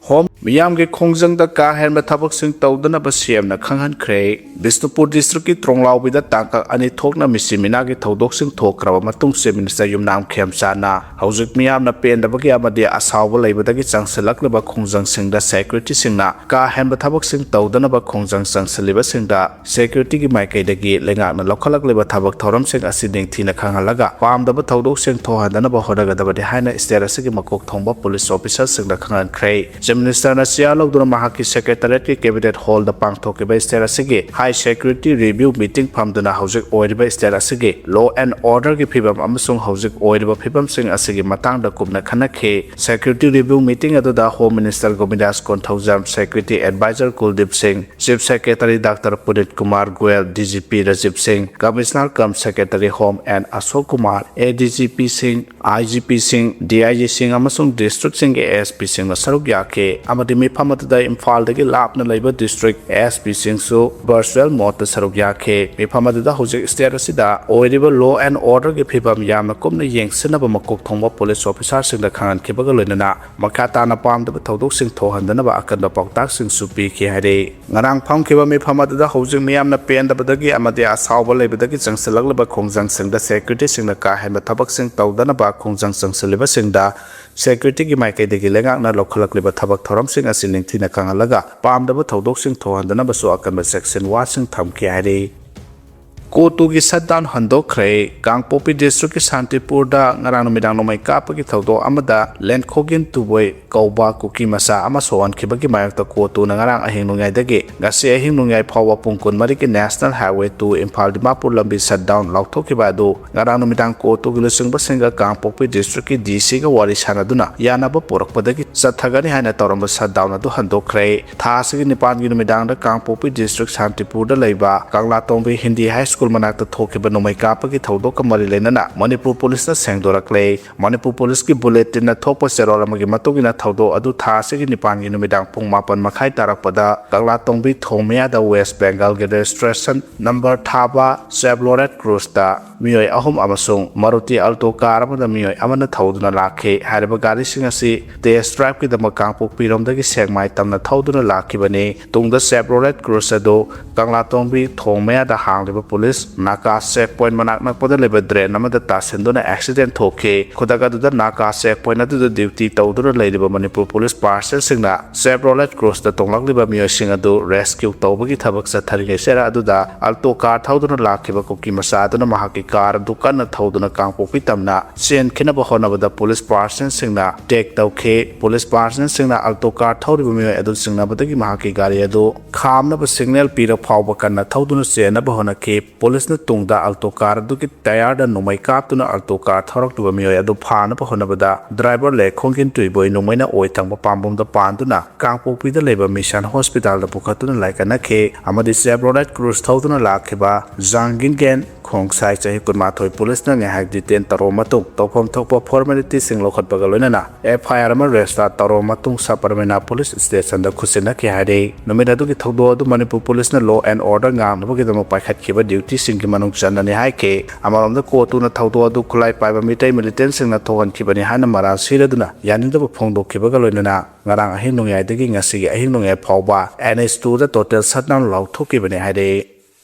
ꯍꯣꯝ ꯃꯤꯌꯥꯝꯒꯤ ꯈꯣꯡꯖꯪꯗ ꯀꯥ ꯍꯦꯟꯕ ꯊꯕꯛꯁꯤꯡ ꯇꯧꯗꯅꯕ ꯁꯤ ꯑꯦꯝꯅ ꯈꯪꯍꯟꯈ꯭ꯔꯦ꯫ ꯕꯤꯁꯅꯨꯄꯨꯔ ꯗꯤꯁꯇ꯭ꯔꯤꯛꯀꯤ ꯇ꯭ꯔꯣꯡꯂꯥꯎꯕꯤꯗ ꯇꯥꯡꯀꯛ ꯑꯅꯤ ꯊꯣꯛꯅ ꯃꯤꯁꯤ ꯃꯤꯅꯥꯒꯤ ꯊꯧꯗꯣꯛꯁꯤꯡ ꯊꯣꯛꯈ꯭ꯔꯕ ꯃꯇꯨꯡ ꯆꯤꯐ ꯃꯤꯅꯤꯁꯇꯔ ꯌꯨꯝꯅꯥꯝ ꯈꯦꯝꯆꯥꯟꯅ ꯍꯧꯖꯤꯛ ꯃꯤꯌꯥꯝꯅ ꯄꯦꯟꯗꯕꯒꯤ ꯑꯃꯗꯤ ꯑꯁꯥꯎꯕ ꯂꯩꯕꯗꯒꯤ ꯆꯪꯁꯤꯜꯂꯛꯂꯤꯕ ꯈꯣꯡꯖꯪꯁꯤꯡꯗ ꯁꯦꯀ꯭ꯌꯨꯔꯤꯇꯤꯁꯤꯡꯅ ꯀꯥ ꯍꯦꯟꯕ ꯊꯕꯛꯁꯤꯡ ꯇꯧꯗꯅꯕ ꯈꯣꯡꯖꯪ ꯆꯪꯁꯤꯜꯂꯤꯕꯁꯤꯡꯗ ꯁꯦꯀ꯭ꯌꯨꯔꯤꯇꯤꯒꯤ ꯃꯥꯏꯀꯩꯗꯒꯤ ꯂꯩꯉꯥꯛꯅ ꯂꯧꯈꯠꯂꯛꯂꯤꯕ ꯊꯕꯛ ꯊꯧꯔꯝꯁꯤꯡ ꯑꯁꯤ ꯅꯤꯡꯊꯤꯅ ꯈꯪꯍꯜꯂꯒ ꯄꯥꯝꯗꯕ ꯊꯧꯗꯣꯛꯁꯤꯡ ꯊꯣꯛꯍꯟꯗꯅꯕ ꯍꯣꯠꯅꯒꯗꯕꯅꯤ ꯍꯥꯏꯅ ꯁ꯭ꯇꯦꯠ ꯑꯁꯤꯒꯤ ꯃꯀꯣꯛ ꯊꯣꯡꯕ ꯄꯨꯂꯤꯁ ꯑꯣꯐꯤꯁꯔꯁꯤꯡꯅ ꯈꯪꯍꯟꯈ꯭ꯔꯦ꯫ ꯆꯤꯐ ꯃꯤꯅꯤꯁꯇꯔꯅ ꯆꯤꯌꯥꯔ ꯂꯧꯗꯨꯅ ꯃꯍꯥꯛꯀꯤ ꯁꯦꯀ꯭ꯔꯦꯇꯔꯤꯌꯦꯠꯀꯤ ꯀꯦꯕꯤꯅꯦꯠ ꯍꯣꯜꯗ ꯄꯥꯡꯊꯣꯛꯈꯤꯕ ꯁ꯭ꯇꯦꯠ ꯑꯁꯤꯒꯤ ꯍꯥꯏ ꯁꯦꯀ꯭ꯌꯨꯔꯤꯇꯤ ꯔꯤꯚ꯭ꯌꯨ ꯃꯤꯇꯤꯡ ꯐꯝꯗꯨꯅ ꯍꯧꯖꯤꯛ ꯑꯣꯏꯔꯤꯕ ꯁ꯭ꯇꯦꯠ ꯑꯁꯤꯒꯤ ꯂꯣ ꯑꯦꯟ ꯑꯣꯔꯗꯔꯒꯤ ꯐꯤꯕꯝ ꯑꯃꯁꯨꯡ ꯍꯧꯖꯤꯛ ꯑꯣꯏꯔꯤꯕ ꯐꯤꯕꯝꯁꯤꯡ ꯑꯁꯤꯒꯤ ꯃꯇꯥꯡꯗ ꯀꯨꯞꯅ ꯈꯟꯅꯈꯤ꯫ ꯁꯦꯀ꯭ꯌꯨꯔꯤꯇꯤ ꯔꯤꯚ꯭ꯌꯨ ꯃꯤꯇꯤꯡ ꯑꯗꯨꯗ home minister Govindas Konthoujam, security advisor Kuldeep Singh, chief secretary doctor Puneet Kumar Goel, D G P Rajiv Singh, commissioner cum secretary home N Ashok Kumar, A D G P Singh, I G P ꯁꯤꯡ, ꯗꯤ ꯑꯥꯏ ꯖꯤ ꯁꯤꯡ ꯑꯃꯁꯨꯡ ꯗꯤꯁꯇ꯭ꯔꯤꯛꯁꯤꯡꯒꯤ ꯑꯦꯁ ꯄꯤ ꯁꯤꯡꯅ ꯁꯔꯨꯛ ꯌꯥꯈꯤ ꯑꯃꯗꯤ ꯃꯤꯐꯝ ꯑꯗꯨꯗ ꯏꯝꯐꯥꯜꯗꯒꯤ ꯂꯥꯞꯅ ꯂꯩꯕ ꯗꯤꯁꯇ꯭ꯔꯤꯛ ꯑꯦꯁ ꯄꯤ ꯁꯤꯡꯁꯨ ꯚꯔꯆꯨꯑꯦꯜ ꯃꯣꯗꯇ ꯁꯔꯨꯛ ꯌꯥꯈꯤ꯫ ꯃꯤꯐꯝ ꯑꯗꯨꯗ ꯍꯧꯖꯤꯛ ꯁ꯭ꯇꯦꯠ ꯑꯁꯤꯗ ꯑꯣꯏꯔꯤꯕ ꯂꯣ ꯑꯦꯟ ꯑꯣꯔꯗꯔꯒꯤ ꯐꯤꯕꯝ ꯌꯥꯝꯅ ꯀꯨꯞꯅ ꯌꯦꯡꯁꯤꯟꯅꯕ ꯃꯀꯣꯛ ꯊꯣꯡꯕ ꯄꯨꯂꯤꯁ ꯑꯣꯐꯤꯁꯥꯔꯁꯤꯡꯗ ꯈꯪꯍꯟꯈꯤꯕꯒ ꯂꯣꯏꯅꯅ ꯃꯈꯥ ꯇꯥꯅ ꯄꯥꯝꯗꯕ ꯊꯧꯗꯣꯛꯁꯤꯡ ꯊꯣꯛꯍꯟꯗꯅꯕ ꯑꯀꯟꯕ ꯄꯥꯎꯇꯥꯛꯁꯤꯡꯁꯨ ꯄꯤꯈꯤ ꯍꯥꯏꯔꯤ꯫ ꯉꯔꯥꯡ ꯐꯝꯈꯤꯕ ꯃꯤꯐꯝ ꯑꯗꯨꯗ ꯍꯧꯖꯤꯛ ꯃꯤꯌꯥꯝꯅ ꯄꯦꯟꯗꯕꯗꯒꯤ ꯑꯃꯗꯤ ꯑꯁꯥꯎꯕ ꯂꯩꯕꯗꯒꯤ ꯆꯪꯁꯤꯜꯂꯛꯂꯤꯕ ꯈꯣꯡꯖꯪꯁꯤꯡꯗ ꯁꯦꯀ꯭ꯌꯨꯔꯤꯇꯤꯁꯤꯡꯅ ꯀꯥ ꯍꯦꯟꯕ ꯊꯕꯛꯁꯤꯡ ꯇꯧꯗꯅꯕ ꯈꯣꯡꯖꯪ ꯆꯪꯁꯤꯜꯂꯤꯕꯁꯤꯡꯗ ꯁꯦꯀ꯭ꯌꯨꯔꯤꯇꯤꯒꯤ ꯃꯥꯏꯀꯩꯗꯒꯤ ꯂꯩꯉꯥꯛꯅ ꯂꯧꯈꯠꯂꯛꯂꯤꯕ ꯊꯕꯛ ꯊꯧꯔꯝꯁꯤꯡ ꯑꯁꯤ ꯅꯤꯡꯊꯤꯅ ꯈꯪꯍꯜꯂꯒ, ꯄꯥꯝꯗꯕ ꯊꯧꯗꯣꯛꯁꯤꯡ ꯊꯣꯛꯍꯟꯗꯅꯕꯁꯨ ꯑꯀꯟꯕ ꯆꯦꯛꯁꯤꯟ ꯋꯥꯁꯤꯡ ꯊꯝꯈꯤ ꯍꯥꯏꯔꯤ꯫ ꯀꯣꯇꯨꯒꯤ ꯁꯠꯗꯥꯎꯟ ꯍꯟꯗꯣꯛꯈ꯭ꯔꯦ꯫ ꯀꯥꯡꯄꯣꯛꯄꯤ ꯗꯤꯁꯇ꯭ꯔꯤꯛꯀꯤ ꯁꯥꯟꯇꯤꯄꯨꯔꯗ ꯉꯔꯥꯡ ꯅꯨꯃꯤꯗꯥꯡ ꯅꯣꯡꯃꯩ ꯀꯥꯞꯄꯒꯤ ꯊꯧꯗꯣꯛ ꯑꯃꯗ ꯂꯦꯟꯈꯣꯒꯤꯟ ꯇꯨꯕꯣꯏ ꯀꯧꯕ ꯀꯨꯀꯤ ꯃꯆꯥ ꯑꯃ ꯁꯣꯛꯍꯟꯈꯤꯕꯒꯤ ꯃꯥꯌꯣꯛꯇ ꯀꯣꯇꯨꯅ ꯉꯔꯥꯡ ꯑꯍꯤꯡ ꯅꯣꯡꯌꯥꯏꯗꯒꯤ ꯉꯁꯤ ꯑꯍꯤꯡ ꯅꯣꯡꯌꯥꯏ ꯐꯥꯎꯕ ꯄꯨꯡ ꯀꯨꯟꯃꯔꯤꯒꯤ National Highway two Imphal Dimapur ꯂꯝꯕꯤ ꯁꯠꯗꯥꯎꯟ ꯂꯥꯎꯊꯣꯛꯈꯤꯕ ꯑꯗꯨ ꯉꯔꯥꯡ ꯅꯨꯃꯤꯗꯥꯡ ꯀꯣꯇꯨꯒꯤ ꯂꯨꯆꯤꯡꯕꯁꯤꯡꯒ ꯀꯥꯡꯄꯣꯛꯄꯤ ꯗꯤꯁꯇ꯭ꯔꯤꯛꯀꯤ ꯗꯤ ꯁꯤꯒ ꯋꯥꯔꯤ ꯁꯥꯟꯅꯗꯨꯅ ꯌꯥꯅꯕ ꯄꯨꯔꯛꯄꯗꯒꯤ ꯆꯠꯊꯒꯅꯤ ꯍꯥꯏꯅ ꯇꯧꯔꯝꯕ ꯁꯠꯗꯥꯎꯟ ꯑꯗꯨ ꯍꯟꯗꯣꯛꯈ꯭ꯔꯦ꯫ ꯊꯥ ꯑꯁꯤꯒꯤ ꯅꯤꯄꯥꯟꯒꯤ ꯅꯨꯃꯤꯗꯥꯡꯗ ꯀꯥꯡꯄꯣꯛꯄꯤ ꯗꯤꯁꯇ꯭ꯔꯤꯛ ꯁꯥꯟꯇꯤꯄꯨꯔꯗ ꯂꯩꯕ ꯀꯪꯂꯥꯇꯣꯡꯕꯤ ꯍꯤꯟꯗꯤ ꯍꯥꯏ ꯁ꯭ꯀꯨꯜ ꯃꯅꯥꯛꯇ ꯊꯣꯛꯈꯤꯕ ꯅꯣꯡꯃꯩ ꯀꯥꯞꯄꯒꯤ ꯊꯧꯗꯣꯛꯀ ꯃꯔꯤ ꯂꯩꯅꯅ ꯃꯅꯤꯄꯨꯔ ꯄꯨꯂꯤꯁꯅ ꯁꯦꯡꯗꯣꯔꯛꯂꯦ꯫ ꯃꯅꯤꯄꯨꯔ ꯄꯨꯂꯤꯁꯀꯤ ꯕꯨꯂꯦꯇꯤꯟꯅ ꯊꯣꯛꯄ ꯆꯦꯔꯣꯜ ꯑꯃꯒꯤ ꯃꯇꯨꯡ ꯏꯟꯅ ꯊꯧꯗꯣꯛ ꯑꯗꯨ ꯊꯥ ꯑꯁꯤꯒꯤ ꯅꯤꯄꯥꯟꯒꯤ ꯅꯨꯃꯤꯗꯥꯡ ꯄꯨꯡ ꯃꯥꯄꯟ ꯃꯈꯥꯏ ꯇꯥꯔꯛꯄꯗ ꯀꯪꯂꯥꯇꯣꯡꯕꯤ ꯊꯣꯡ ꯃꯌꯥꯗ ꯋꯦꯁ ꯕꯦꯡꯒꯜꯒꯤ ꯔꯦꯖꯤꯁꯇ꯭ꯔꯦꯁꯟ ꯅꯝꯕꯔ ꯊꯥꯕ ꯆꯦꯚ꯭ꯔꯣꯂꯦꯠ ꯀ꯭ꯔꯨꯖꯇ ꯃꯤꯑꯣꯏ ꯑꯍꯨꯝ ꯑꯃꯁꯨꯡ ꯃꯔꯨꯇꯤ ꯑꯜꯇꯣ ꯀꯥꯔ ꯑꯃꯗ ꯃꯤꯑꯣꯏ ꯑꯃꯅ ꯊꯧꯗꯨꯅ ꯂꯥꯛꯈꯤ꯫ ꯍꯥꯏꯔꯤꯕ ꯒꯥꯔꯤꯁꯤꯡ ꯑꯁꯤ ꯇꯦꯁ ꯗ꯭ꯔꯥꯏꯚꯀꯤꯗꯃꯛ ꯀꯥꯡꯄꯣꯛꯄꯤꯔꯣꯝꯗꯒꯤ ꯁꯦꯛꯃꯥꯏ ꯇꯝꯅ ꯊꯧꯗꯨꯅ ꯂꯥꯛꯈꯤꯕꯅꯤ꯫ ꯇꯨꯡꯗ ꯆꯦꯚ꯭ꯔꯣꯂꯦꯠ ꯀ꯭ꯔꯨꯖ ꯑꯗꯨ ꯀꯪꯂꯥꯇꯣꯡꯕꯤ ꯊꯣꯡ ꯃꯌꯥꯗ ꯍꯥꯡꯂꯤꯕ ꯄꯨꯂꯤꯁ ꯅꯥꯀꯥ ꯆꯦꯛ ꯄꯣꯏꯟ ꯃꯅꯥꯛ ꯅꯛꯄꯗ ꯂꯩꯕ ꯗ꯭ꯔꯦꯟ ꯑꯃꯗ ꯇꯥꯁꯤꯟꯗꯨꯅ ꯑꯦꯛꯁꯤꯗꯦꯟ ꯊꯣꯛꯈꯤ꯫ ꯈꯨꯗꯛ ꯑꯗꯨꯗ ꯅꯥꯀꯥ ꯆꯦꯛ ꯄꯣꯏꯟ ꯑꯗꯨꯗ ꯗ꯭ꯌꯨꯇꯤ ꯇꯧꯗꯨꯅ ꯂꯩꯔꯤꯕ ꯃꯅꯤꯄꯨꯔ ꯄꯨꯂꯤꯁ ꯄꯥꯔꯁꯦꯜꯁꯤꯡꯅ ꯆꯦꯚ꯭ꯔꯣꯂꯦꯠ ꯀ꯭ꯔꯨꯖꯇ ꯇꯣꯡꯂꯛꯂꯤꯕ ꯃꯤꯑꯣꯏꯁꯤꯡ ꯑꯗꯨ ꯔꯦꯁꯀ꯭ꯌꯨ ꯇꯧꯕꯒꯤ ꯊꯕꯛ ꯆꯠꯊꯔꯤꯉꯩ ꯆꯦꯔꯥ ꯑꯗꯨꯗ ꯑꯜꯇꯣ ꯀꯥꯔ ꯊꯧꯗꯨꯅ ꯂꯥꯛꯈꯤꯕ ꯀꯨꯀꯤ ꯃꯆꯥ ꯑꯗꯨꯅ ꯃꯍꯥꯛꯀꯤ ꯀꯥꯔ ꯑꯗꯨ ꯀꯟꯅ ꯊꯧꯗꯨꯅ ꯀꯥꯡꯄꯣꯛꯄꯤ ꯇꯝꯅ ꯆꯦꯟꯈꯤꯅꯕ ꯍꯣꯠꯅꯕꯗ ꯄꯨꯂꯤꯁ ꯄꯥꯔꯁꯟꯁꯤꯡꯅ ꯑꯦꯇꯦꯛ ꯇꯧꯈꯤ꯫ ꯄꯨꯂꯤꯁ ꯄꯥꯔꯁꯟꯁꯤꯡꯅ ꯑꯜꯇꯣ ꯀꯥꯔ ꯊꯧꯔꯤꯕ ꯃꯤꯑꯣꯏ ꯑꯗꯨ ꯆꯤꯡꯅꯕꯗꯒꯤ ꯃꯍꯥꯛꯀꯤ ꯒꯥꯔꯤ ꯑꯗꯨ ꯈꯥꯝꯅꯕ ꯁꯤꯒꯅꯦꯜ ꯄꯤꯔ ꯐꯥꯎꯕ ꯀꯟꯅ ꯊꯧꯗꯨꯅ ꯆꯦꯟꯅꯕ ꯍꯣꯠꯅꯈꯤ꯫ ꯄꯨꯂꯤꯁꯅ ꯇꯨꯡꯗ ꯑꯜꯇꯣ ꯀꯥꯔ ꯑꯗꯨꯒꯤ ꯇꯌꯥꯔꯗ ꯅꯣꯡꯃꯩ ꯀꯥꯞꯇꯨꯅ ꯑꯜꯇꯣ ꯀꯥꯔ ꯊꯧꯔꯛꯂꯤꯕ ꯃꯤꯑꯣꯏ ꯑꯗꯨ ꯐꯥꯅꯕ ꯍꯣꯠꯅꯕꯗ ꯗ꯭ꯔꯥꯏꯚꯔ ꯂꯦꯈꯣꯡꯒꯤꯟ ꯇꯨꯏꯕꯣꯏ ꯅꯣꯡꯃꯩꯅ ꯑꯣꯏ ꯊꯪꯕ ꯄꯥꯝꯕꯣꯝꯗ ꯄꯥꯟꯗꯨꯅ ꯀꯥꯡꯄꯣꯛꯄꯤꯗ ꯂꯩꯕ ꯃꯤꯁꯟ ꯍꯣꯁꯄꯤꯇꯥꯜꯗ ꯄꯨꯈꯠꯇꯨꯅ ꯂꯥꯏꯀꯠꯅꯈꯤ ꯑꯃꯗꯤ ꯆꯦꯚ꯭ꯔꯣꯂꯦꯠ ꯀ꯭ꯔꯨꯖ ꯊꯧꯗꯨꯅ ꯂꯥꯛꯈꯤꯕ ꯖꯥꯡꯒꯤꯟꯒꯦꯟ ꯈꯣꯡꯁꯥꯏ, ꯆꯍꯤ ꯀꯨꯟꯃꯥꯊꯣꯏ, ꯄꯨꯂꯤꯁꯅ ꯉꯥꯏꯍꯥꯛ ꯗꯤꯇꯦꯟ ꯇꯧꯔꯕ ꯃꯇꯨꯡ ꯇꯧꯐꯝ ꯊꯣꯛꯄ ꯐꯣꯔꯃꯦꯂꯤꯇꯤꯁꯤꯡ ꯂꯧꯈꯠꯄꯒ ꯂꯣꯏꯅꯅ ꯑꯦꯐ ꯑꯥꯏ ꯑꯥꯔ ꯑꯃ ꯔꯦꯖꯤꯁꯇꯥꯔ ꯇꯧꯔꯕ ꯃꯇꯨꯡ ꯁꯕ ꯑꯔꯃꯤꯅꯥ ꯄꯨꯂꯤꯁ ꯁ꯭ꯇꯦꯁꯟꯗ ꯈꯨꯠꯁꯤꯟꯅꯈꯤ ꯍꯥꯏꯔꯤ꯫ ꯅꯨꯃꯤꯠ ꯑꯗꯨꯒꯤ ꯊꯧꯗꯣꯛ ꯑꯗꯨ ꯃꯅꯤꯄꯨꯔ ꯄꯨꯂꯤꯁꯅ law and order ꯉꯥꯛꯅꯕꯒꯤꯗꯃꯛ ꯄꯥꯏꯈꯠꯈꯤꯕ ꯗ꯭ꯌꯨꯇꯤꯁꯤꯡꯒꯤ ꯃꯅꯨꯡ ꯆꯟꯅꯅꯤ ꯍꯥꯏꯈꯤ꯫ ꯑꯃꯔꯣꯝꯗ ꯀꯣꯇꯨꯅ ꯊꯧꯗꯣꯛ ꯑꯗꯨ ꯈꯨꯠꯂꯥꯏ ꯄꯥꯏꯕ ꯃꯤꯇꯩ ꯃꯤꯂꯤꯇꯦꯟꯁꯤꯡꯅ ꯊꯣꯛꯍꯟꯈꯤꯕꯅꯤ ꯍꯥꯏꯅ ꯃꯔꯥꯜ ꯁꯤꯔꯗꯨꯅ ꯌꯥꯅꯤꯡꯗꯕ ꯐꯣꯡꯗꯣꯛꯈꯤꯕꯒ ꯂꯣꯏꯅꯅ ꯉꯔꯥꯡ ꯑꯍꯤꯡ ꯅꯣꯡꯌꯥꯏꯗꯒꯤ ꯉꯁꯤꯒꯤ ꯑꯍꯤꯡ ꯅꯣꯡꯌꯥꯏ ꯐꯥꯎꯕ ꯑꯦꯟ ꯑꯩꯆ ꯇꯨꯗ ꯇꯣꯇꯦꯜ ꯁꯠꯗꯥꯎꯟ ꯂꯥꯎꯊꯣꯛꯈꯤꯕꯅꯤ ꯍꯥꯏꯔꯤ꯫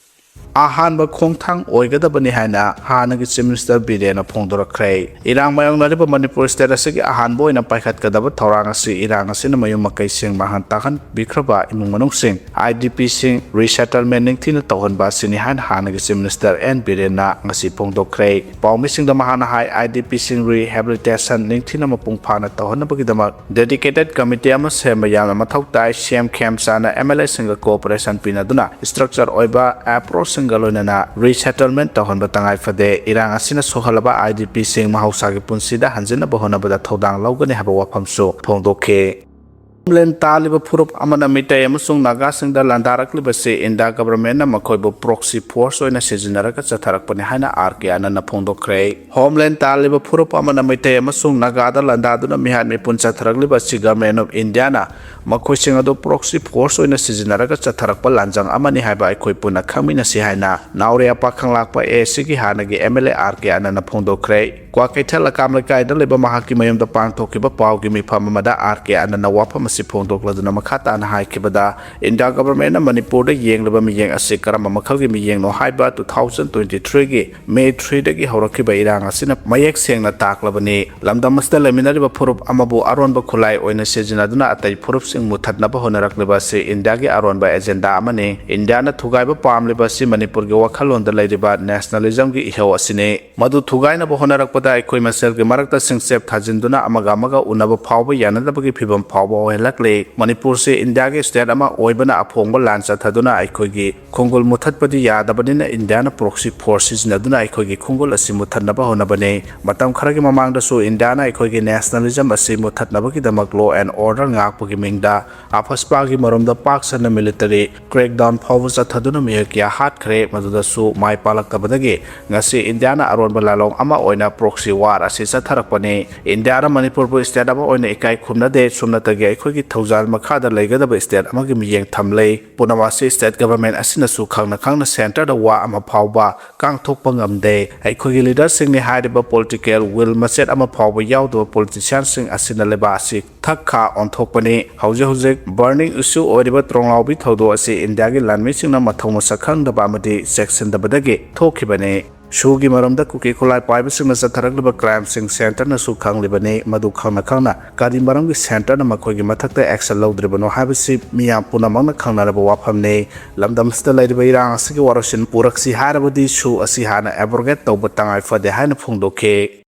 ꯑꯍꯥꯟꯕ ꯈꯣꯡꯊꯥꯡ ꯑꯣꯏꯒꯗꯕꯅꯤ ꯍꯥꯏꯅ ꯍꯥꯟꯅꯒꯤ Chief Minister ꯕꯤꯔꯦꯟꯅ ꯐꯣꯡꯗꯣꯔꯛꯈ꯭ꯔꯦ꯫ ꯏꯔꯥꯡ ꯃꯥꯌꯣꯛꯅꯔꯤꯕ ꯃꯅꯤꯄꯨꯔ state ꯑꯁꯤꯒꯤ ꯑꯍꯥꯟꯕ ꯑꯣꯏꯅ ꯄꯥꯏꯈꯠꯀꯗꯕ ꯊꯧꯔꯥꯡ ꯑꯁꯤ ꯏꯔꯥꯡ ꯑꯁꯤꯅ ꯃꯌꯨꯝ ꯃꯀꯩꯁꯤꯡ ꯃꯥꯡꯍꯟ ꯇꯥꯛꯍꯟꯕꯤꯈ꯭ꯔꯕ ꯏꯃꯨꯡ ꯃꯅꯨꯡꯁꯤꯡ, IDPꯁꯤꯡ resettlement ꯅꯤꯡꯊꯤꯅ ꯇꯧꯍꯟꯕ ꯑꯁꯤꯅꯤ ꯍꯥꯏꯅ ꯍꯥꯟꯅꯒꯤ Chief Minister ꯑꯦꯟ ꯕꯤꯔꯦꯟꯅ ꯉꯁꯤ ꯐꯣꯡꯗꯣꯛꯈ꯭ꯔꯦ꯫ ꯄꯥꯎꯃꯤꯁꯤꯡꯗ ꯃꯍꯥꯛꯅ ꯍꯥꯏ, IDPꯁꯤꯡ rehabilitation ꯅꯤꯡꯊꯤꯅ ꯃꯄꯨꯡ ꯐꯥꯅ ꯇꯧꯍꯟꯅꯕꯒꯤꯗꯃꯛ dedicated committee ꯑꯃ ꯁꯦꯝꯕ ꯌꯥꯝꯅ ꯃꯊꯧ ꯇꯥꯏ꯫ CM ꯈꯦꯝꯆꯥꯟꯅ MLAꯁꯤꯡꯒ cooperation ꯄꯤꯅꯗꯨꯅ structure ꯑꯣꯏꯕ approachꯁꯤꯡꯒ ꯂꯣꯏꯅꯅ resettlement ꯇꯧꯍꯟꯕ ꯇꯉꯥꯏ ꯐꯗꯦ꯫ ꯏꯔꯥꯡ ꯑꯁꯤꯅ ꯁꯣꯛꯍꯜꯂꯕ IDPꯁꯤꯡ ꯃꯍꯧꯁꯥꯒꯤ ꯄꯨꯟꯁꯤꯗ ꯍꯟꯖꯤꯟꯅꯕ ꯍꯣꯠꯅꯕꯗ ꯊꯧꯗꯥꯡ ꯂꯧꯒꯅꯤ ꯍꯥꯏꯕ ꯋꯥꯐꯝꯁꯨ ꯐꯣꯡꯗꯣꯛꯈꯤ꯫ Homeland ꯇꯥꯜꯂꯤꯕ ꯐꯨꯔꯨꯞ ꯑꯃꯅ ꯃꯤꯇꯩ ꯑꯃꯁꯨꯡ ꯅꯥꯒꯥꯁꯤꯡꯗ ꯂꯥꯟꯗꯥꯔꯛꯂꯤꯕꯁꯤ ꯏꯟꯗꯤꯌꯥ governmentꯅ ꯃꯈꯣꯏꯕꯨ proxy force ꯑꯣꯏꯅ ꯁꯤꯖꯤꯟꯅꯔꯒ ꯆꯠꯊꯔꯛꯄꯅꯤ ꯍꯥꯏꯅ ꯑꯥꯔ ꯀꯦ ꯑꯥꯅꯟꯗꯅ ꯐꯣꯡꯗꯣꯛꯈ꯭ꯔꯦ꯫ Homeland ꯇꯥꯜꯂꯤꯕ ꯐꯨꯔꯨꯞ ꯑꯃꯅ ꯃꯩꯇꯩ ꯑꯃꯁꯨꯡ ꯅꯥꯒꯥꯗ ꯂꯥꯟꯗꯥꯗꯨꯅ ꯃꯤꯍꯥꯠ ꯃꯤꯄꯨꯟ ꯆꯠꯊꯔꯛꯂꯤꯕ ꯑꯁꯤ Government of Indiaꯅ ꯃꯈꯣꯏꯁꯤꯡ ꯑꯗꯨ proxy force ꯑꯣꯏꯅ ꯁꯤꯖꯤꯟꯅꯔꯒ ꯆꯠꯊꯔꯛꯄ ꯂꯥꯟꯖꯪ ꯑꯃꯅꯤ ꯍꯥꯏꯕ ꯑꯩꯈꯣꯏ ꯄꯨꯟꯅ ꯈꯪꯃꯤꯟꯅꯁꯤ ꯍꯥꯏꯅ ꯅꯥꯎꯔꯦꯝ ꯄꯥꯈꯪꯂꯥꯛꯄ ꯑꯦ ꯑꯥꯏ ꯁꯤꯒꯤ ꯍꯥꯟꯅꯒꯤ MLA ꯑꯥꯔ ꯀꯦ ꯑꯥꯅꯟꯗꯅ ꯐꯣꯡꯗꯣꯛꯈ꯭ꯔꯦ꯫ ꯀ꯭ꯋꯥꯀꯩꯊꯦꯜ ꯑꯀꯥꯝ ꯂꯩꯀꯥꯏꯗ ꯂꯩꯕ ꯃꯍꯥꯛꯀꯤ ꯃꯌꯨꯝꯗ ꯄꯥꯡꯊꯣꯛꯈꯤꯕ ꯄꯥꯎꯒꯤ ꯃꯤꯐꯝ ꯑꯃꯗ ꯑꯥꯔ ꯀꯦ ꯑꯥꯅꯟꯗꯅ ꯋꯥꯐꯝ ꯑꯁꯤ ꯐꯣꯡꯗꯣꯛꯂꯗꯨꯅ ꯃꯈꯥ ꯇꯥꯅ ꯍꯥꯏꯈꯤꯕꯗ, ꯏꯟꯗꯤꯌꯥ governmentꯅ ꯃꯅꯤꯄꯨꯔꯗ ꯌꯦꯡꯂꯤꯕ ꯃꯤꯠꯌꯦꯡ ꯑꯁꯤ ꯀꯔꯝꯕ ꯃꯈꯜꯒꯤ ꯃꯤꯠꯌꯦꯡꯅꯣ ꯍꯥꯏꯕ two thousand twenty threeꯒꯤ May threeꯗꯒꯤ ꯍꯧꯔꯛꯈꯤꯕ ꯏꯔꯥꯡ ꯑꯁꯤꯅ ꯃꯌꯦꯛ ꯁꯦꯡꯅ ꯇꯥꯛꯂꯕꯅꯤ꯫ ꯂꯝꯗꯝ ꯑꯁꯤꯗ ꯂꯩꯃꯤꯟꯅꯔꯤꯕ ꯐꯨꯔꯨꯞ ꯑꯃꯕꯨ ꯑꯔꯣꯟꯕ ꯈꯨꯠꯂꯥꯏ ꯑꯣꯏꯅ ꯁꯤꯖꯤꯟꯅꯗꯨꯅ ꯑꯇꯩ ꯐꯨꯔꯨꯞꯁꯤꯡ ꯃꯨꯠꯊꯠꯅꯕ ꯍꯣꯠꯅꯔꯛꯂꯤꯕ ꯑꯁꯤ ꯏꯟꯗꯤꯌꯥꯒꯤ ꯑꯔꯣꯟꯕ agenda ꯑꯃꯅꯤ꯫ ꯏꯟꯗꯤꯌꯥꯅ ꯊꯨꯒꯥꯏꯕ ꯄꯥꯝꯂꯤꯕ ꯑꯁꯤ ꯃꯅꯤꯄꯨꯔꯒꯤ ꯋꯥꯈꯜꯂꯣꯟꯗ ꯂꯩꯔꯤꯕ nationalismꯒꯤ ꯏꯍꯧ ꯑꯁꯤꯅꯤ꯫ ꯃꯗꯨ ꯊꯨꯒꯥꯏꯅꯕ ꯍꯣꯠꯅꯔꯛꯄꯗ ꯑꯩꯈꯣꯏ ꯃꯁꯦꯜꯒꯤ ꯃꯔꯛꯇ ꯁꯤꯡꯆꯦꯞ ꯊꯥꯖꯤꯟꯗꯨꯅ ꯑꯃꯒ ꯑꯃꯒ ꯎꯅꯕ ꯐꯥꯎꯕ ꯌꯥꯅꯗꯕꯒꯤ ꯐꯤꯚꯝ ꯐꯥꯎꯕ ꯑꯣꯏꯍꯜꯂꯛꯂꯤ꯫ ꯃꯅꯤꯄꯨꯔꯁꯤ ꯏꯟꯗꯤꯌꯥꯒꯤ state ꯑꯃ ꯑꯣꯏꯕꯅ ꯑꯐꯣꯡꯕ ꯂꯥꯟ ꯆꯠꯊꯗꯨꯅ ꯑꯩꯈꯣꯏꯒꯤ ꯈꯣꯡꯒꯨꯜ ꯃꯨꯠꯊꯠꯄꯗꯤ ꯌꯥꯗꯕꯅꯤꯅ ꯏꯟꯗꯤꯌꯥꯅ proxy force ꯁꯤꯖꯤꯟꯅꯗꯨꯅ ꯑꯩꯈꯣꯏꯒꯤ ꯈꯣꯡꯒꯨꯜ ꯑꯁꯤ ꯃꯨꯠꯊꯠꯅꯕ ꯍꯣꯠꯅꯕꯅꯤ꯫ ꯃꯇꯝ ꯈꯔꯒꯤ ꯃꯃꯥꯡꯗꯁꯨ ꯏꯟꯗꯤꯌꯥꯅ ꯑꯩꯈꯣꯏꯒꯤ nationalism ꯑꯁꯤ ꯃꯨꯠꯊꯠꯅꯕꯒꯤꯗꯃꯛ law and order ꯉꯥꯛꯄꯒꯤ ꯃꯤꯡꯗ ꯑꯐꯁꯄꯥꯒꯤ ꯃꯔꯨꯝꯗ ꯄꯥꯛ ꯁꯟꯅ military crackdown ꯐꯥꯎꯕ ꯆꯠꯊꯗꯨꯅ ꯃꯤꯑꯣꯏ ꯀꯌꯥ ꯍꯥꯠꯈ꯭ꯔꯦ꯫ ꯃꯗꯨꯗꯁꯨ ꯃꯥꯏ ꯄꯥꯛꯂꯛꯇꯕꯗꯒꯤ ꯉꯁꯤ ꯏꯟꯗꯤꯌꯥꯅ ꯑꯔꯣꯟꯕ ꯂꯥꯂꯣꯡ ꯑꯃ ꯑꯣꯏꯅ proxy war ꯑꯁꯤ ꯆꯠꯊꯔꯛꯄꯅꯤ꯫ ꯏꯟꯗꯤꯌꯥꯅ ꯃꯅꯤꯄꯨꯔꯕꯨ state ꯑꯃ ꯑꯣꯏꯅ ꯏꯀꯥꯏ ꯈꯨꯝꯅꯗꯦ꯫ ꯁꯨꯞꯅꯇꯒꯤ ꯑꯩꯈꯣꯏꯒꯤ ꯊꯧꯖꯥꯜ ꯃꯈꯥꯗ ꯂꯩꯒꯗꯕ state ꯑꯃꯒꯤ ꯃꯤꯠꯌꯦꯡ ꯊꯝꯂꯦ꯫ ꯄꯨꯝꯅꯃꯛ ꯑꯁꯤ state government ꯑꯁꯤꯅꯁꯨ ꯈꯪꯅ ꯈꯪꯅ centreꯗ ꯋꯥ ꯑꯃ ꯐꯥꯎꯕ ꯀꯥꯡꯊꯣꯛꯄ ꯉꯝꯗꯦ꯫ ꯑꯩꯈꯣꯏꯒꯤ leaderꯁꯤꯡꯅꯤ ꯍꯥꯏꯔꯤꯕ political will ꯃꯆꯦꯠ ꯑꯃ ꯐꯥꯎꯕ ꯌꯥꯎꯗꯕ politicianꯁꯤꯡ ꯑꯁꯤꯅ ꯂꯩꯕꯥꯛ ꯑꯁꯤ ꯊꯛ ꯈꯥ ꯑꯣꯟꯊꯣꯛꯄꯅꯤ꯫ ꯍꯧꯖꯤꯛ ꯍꯧꯖꯤꯛ burning issue ꯑꯣꯏꯔꯤꯕ ꯇ꯭ꯔꯣꯡꯂꯥꯎꯕꯤ ꯊꯧꯗꯣꯛ ꯑꯁꯤ ꯏꯟꯗꯤꯌꯥꯒꯤ ꯂꯥꯟꯃꯤꯁꯤꯡꯅ ꯃꯊꯧ ꯃꯁꯛ ꯈꯪꯗꯕ ꯑꯃꯗꯤ ꯆꯦꯛꯁꯤꯟꯗꯕꯗꯒꯤ ꯊꯣꯛꯈꯤꯕꯅꯤ꯫ ꯁꯨꯒꯤ ꯃꯔꯝꯗ ꯀꯨꯀꯤ ꯈꯨꯠꯂꯥꯏ ꯄꯥꯏꯕꯁꯤꯡꯅ ꯆꯠꯊꯔꯛꯂꯤꯕ crimeꯁꯤꯡ centreꯅꯁꯨ ꯈꯪꯂꯤꯕꯅꯤ꯫ ꯃꯗꯨ ꯈꯪꯅ ꯈꯪꯅ ꯀꯔꯤ ꯃꯔꯝꯒꯤ centreꯅ ꯃꯈꯣꯏꯒꯤ ꯃꯊꯛꯇ action ꯂꯧꯗ꯭ꯔꯤꯕꯅꯣ ꯍꯥꯏꯕꯁꯤ ꯃꯤꯌꯥꯝ ꯄꯨꯝꯅꯃꯛꯅ ꯈꯪꯅꯔꯕ ꯋꯥꯐꯝꯅꯤ꯫ ꯂꯝꯗꯝꯁꯤꯗ ꯂꯩꯔꯤꯕ ꯏꯔꯥꯡ ꯑꯁꯤꯒꯤ ꯋꯥꯔꯣꯏꯁꯤꯟ ꯄꯨꯔꯛꯁꯤ ꯍꯥꯏꯔꯕꯗꯤ ꯁꯨ ꯑꯁꯤ ꯍꯥꯟꯅ abrogate ꯇꯧꯕ ꯇꯉꯥꯏ ꯐꯗꯦ ꯍꯥꯏꯅ ꯐꯣꯡꯗꯣꯛꯈꯤ꯫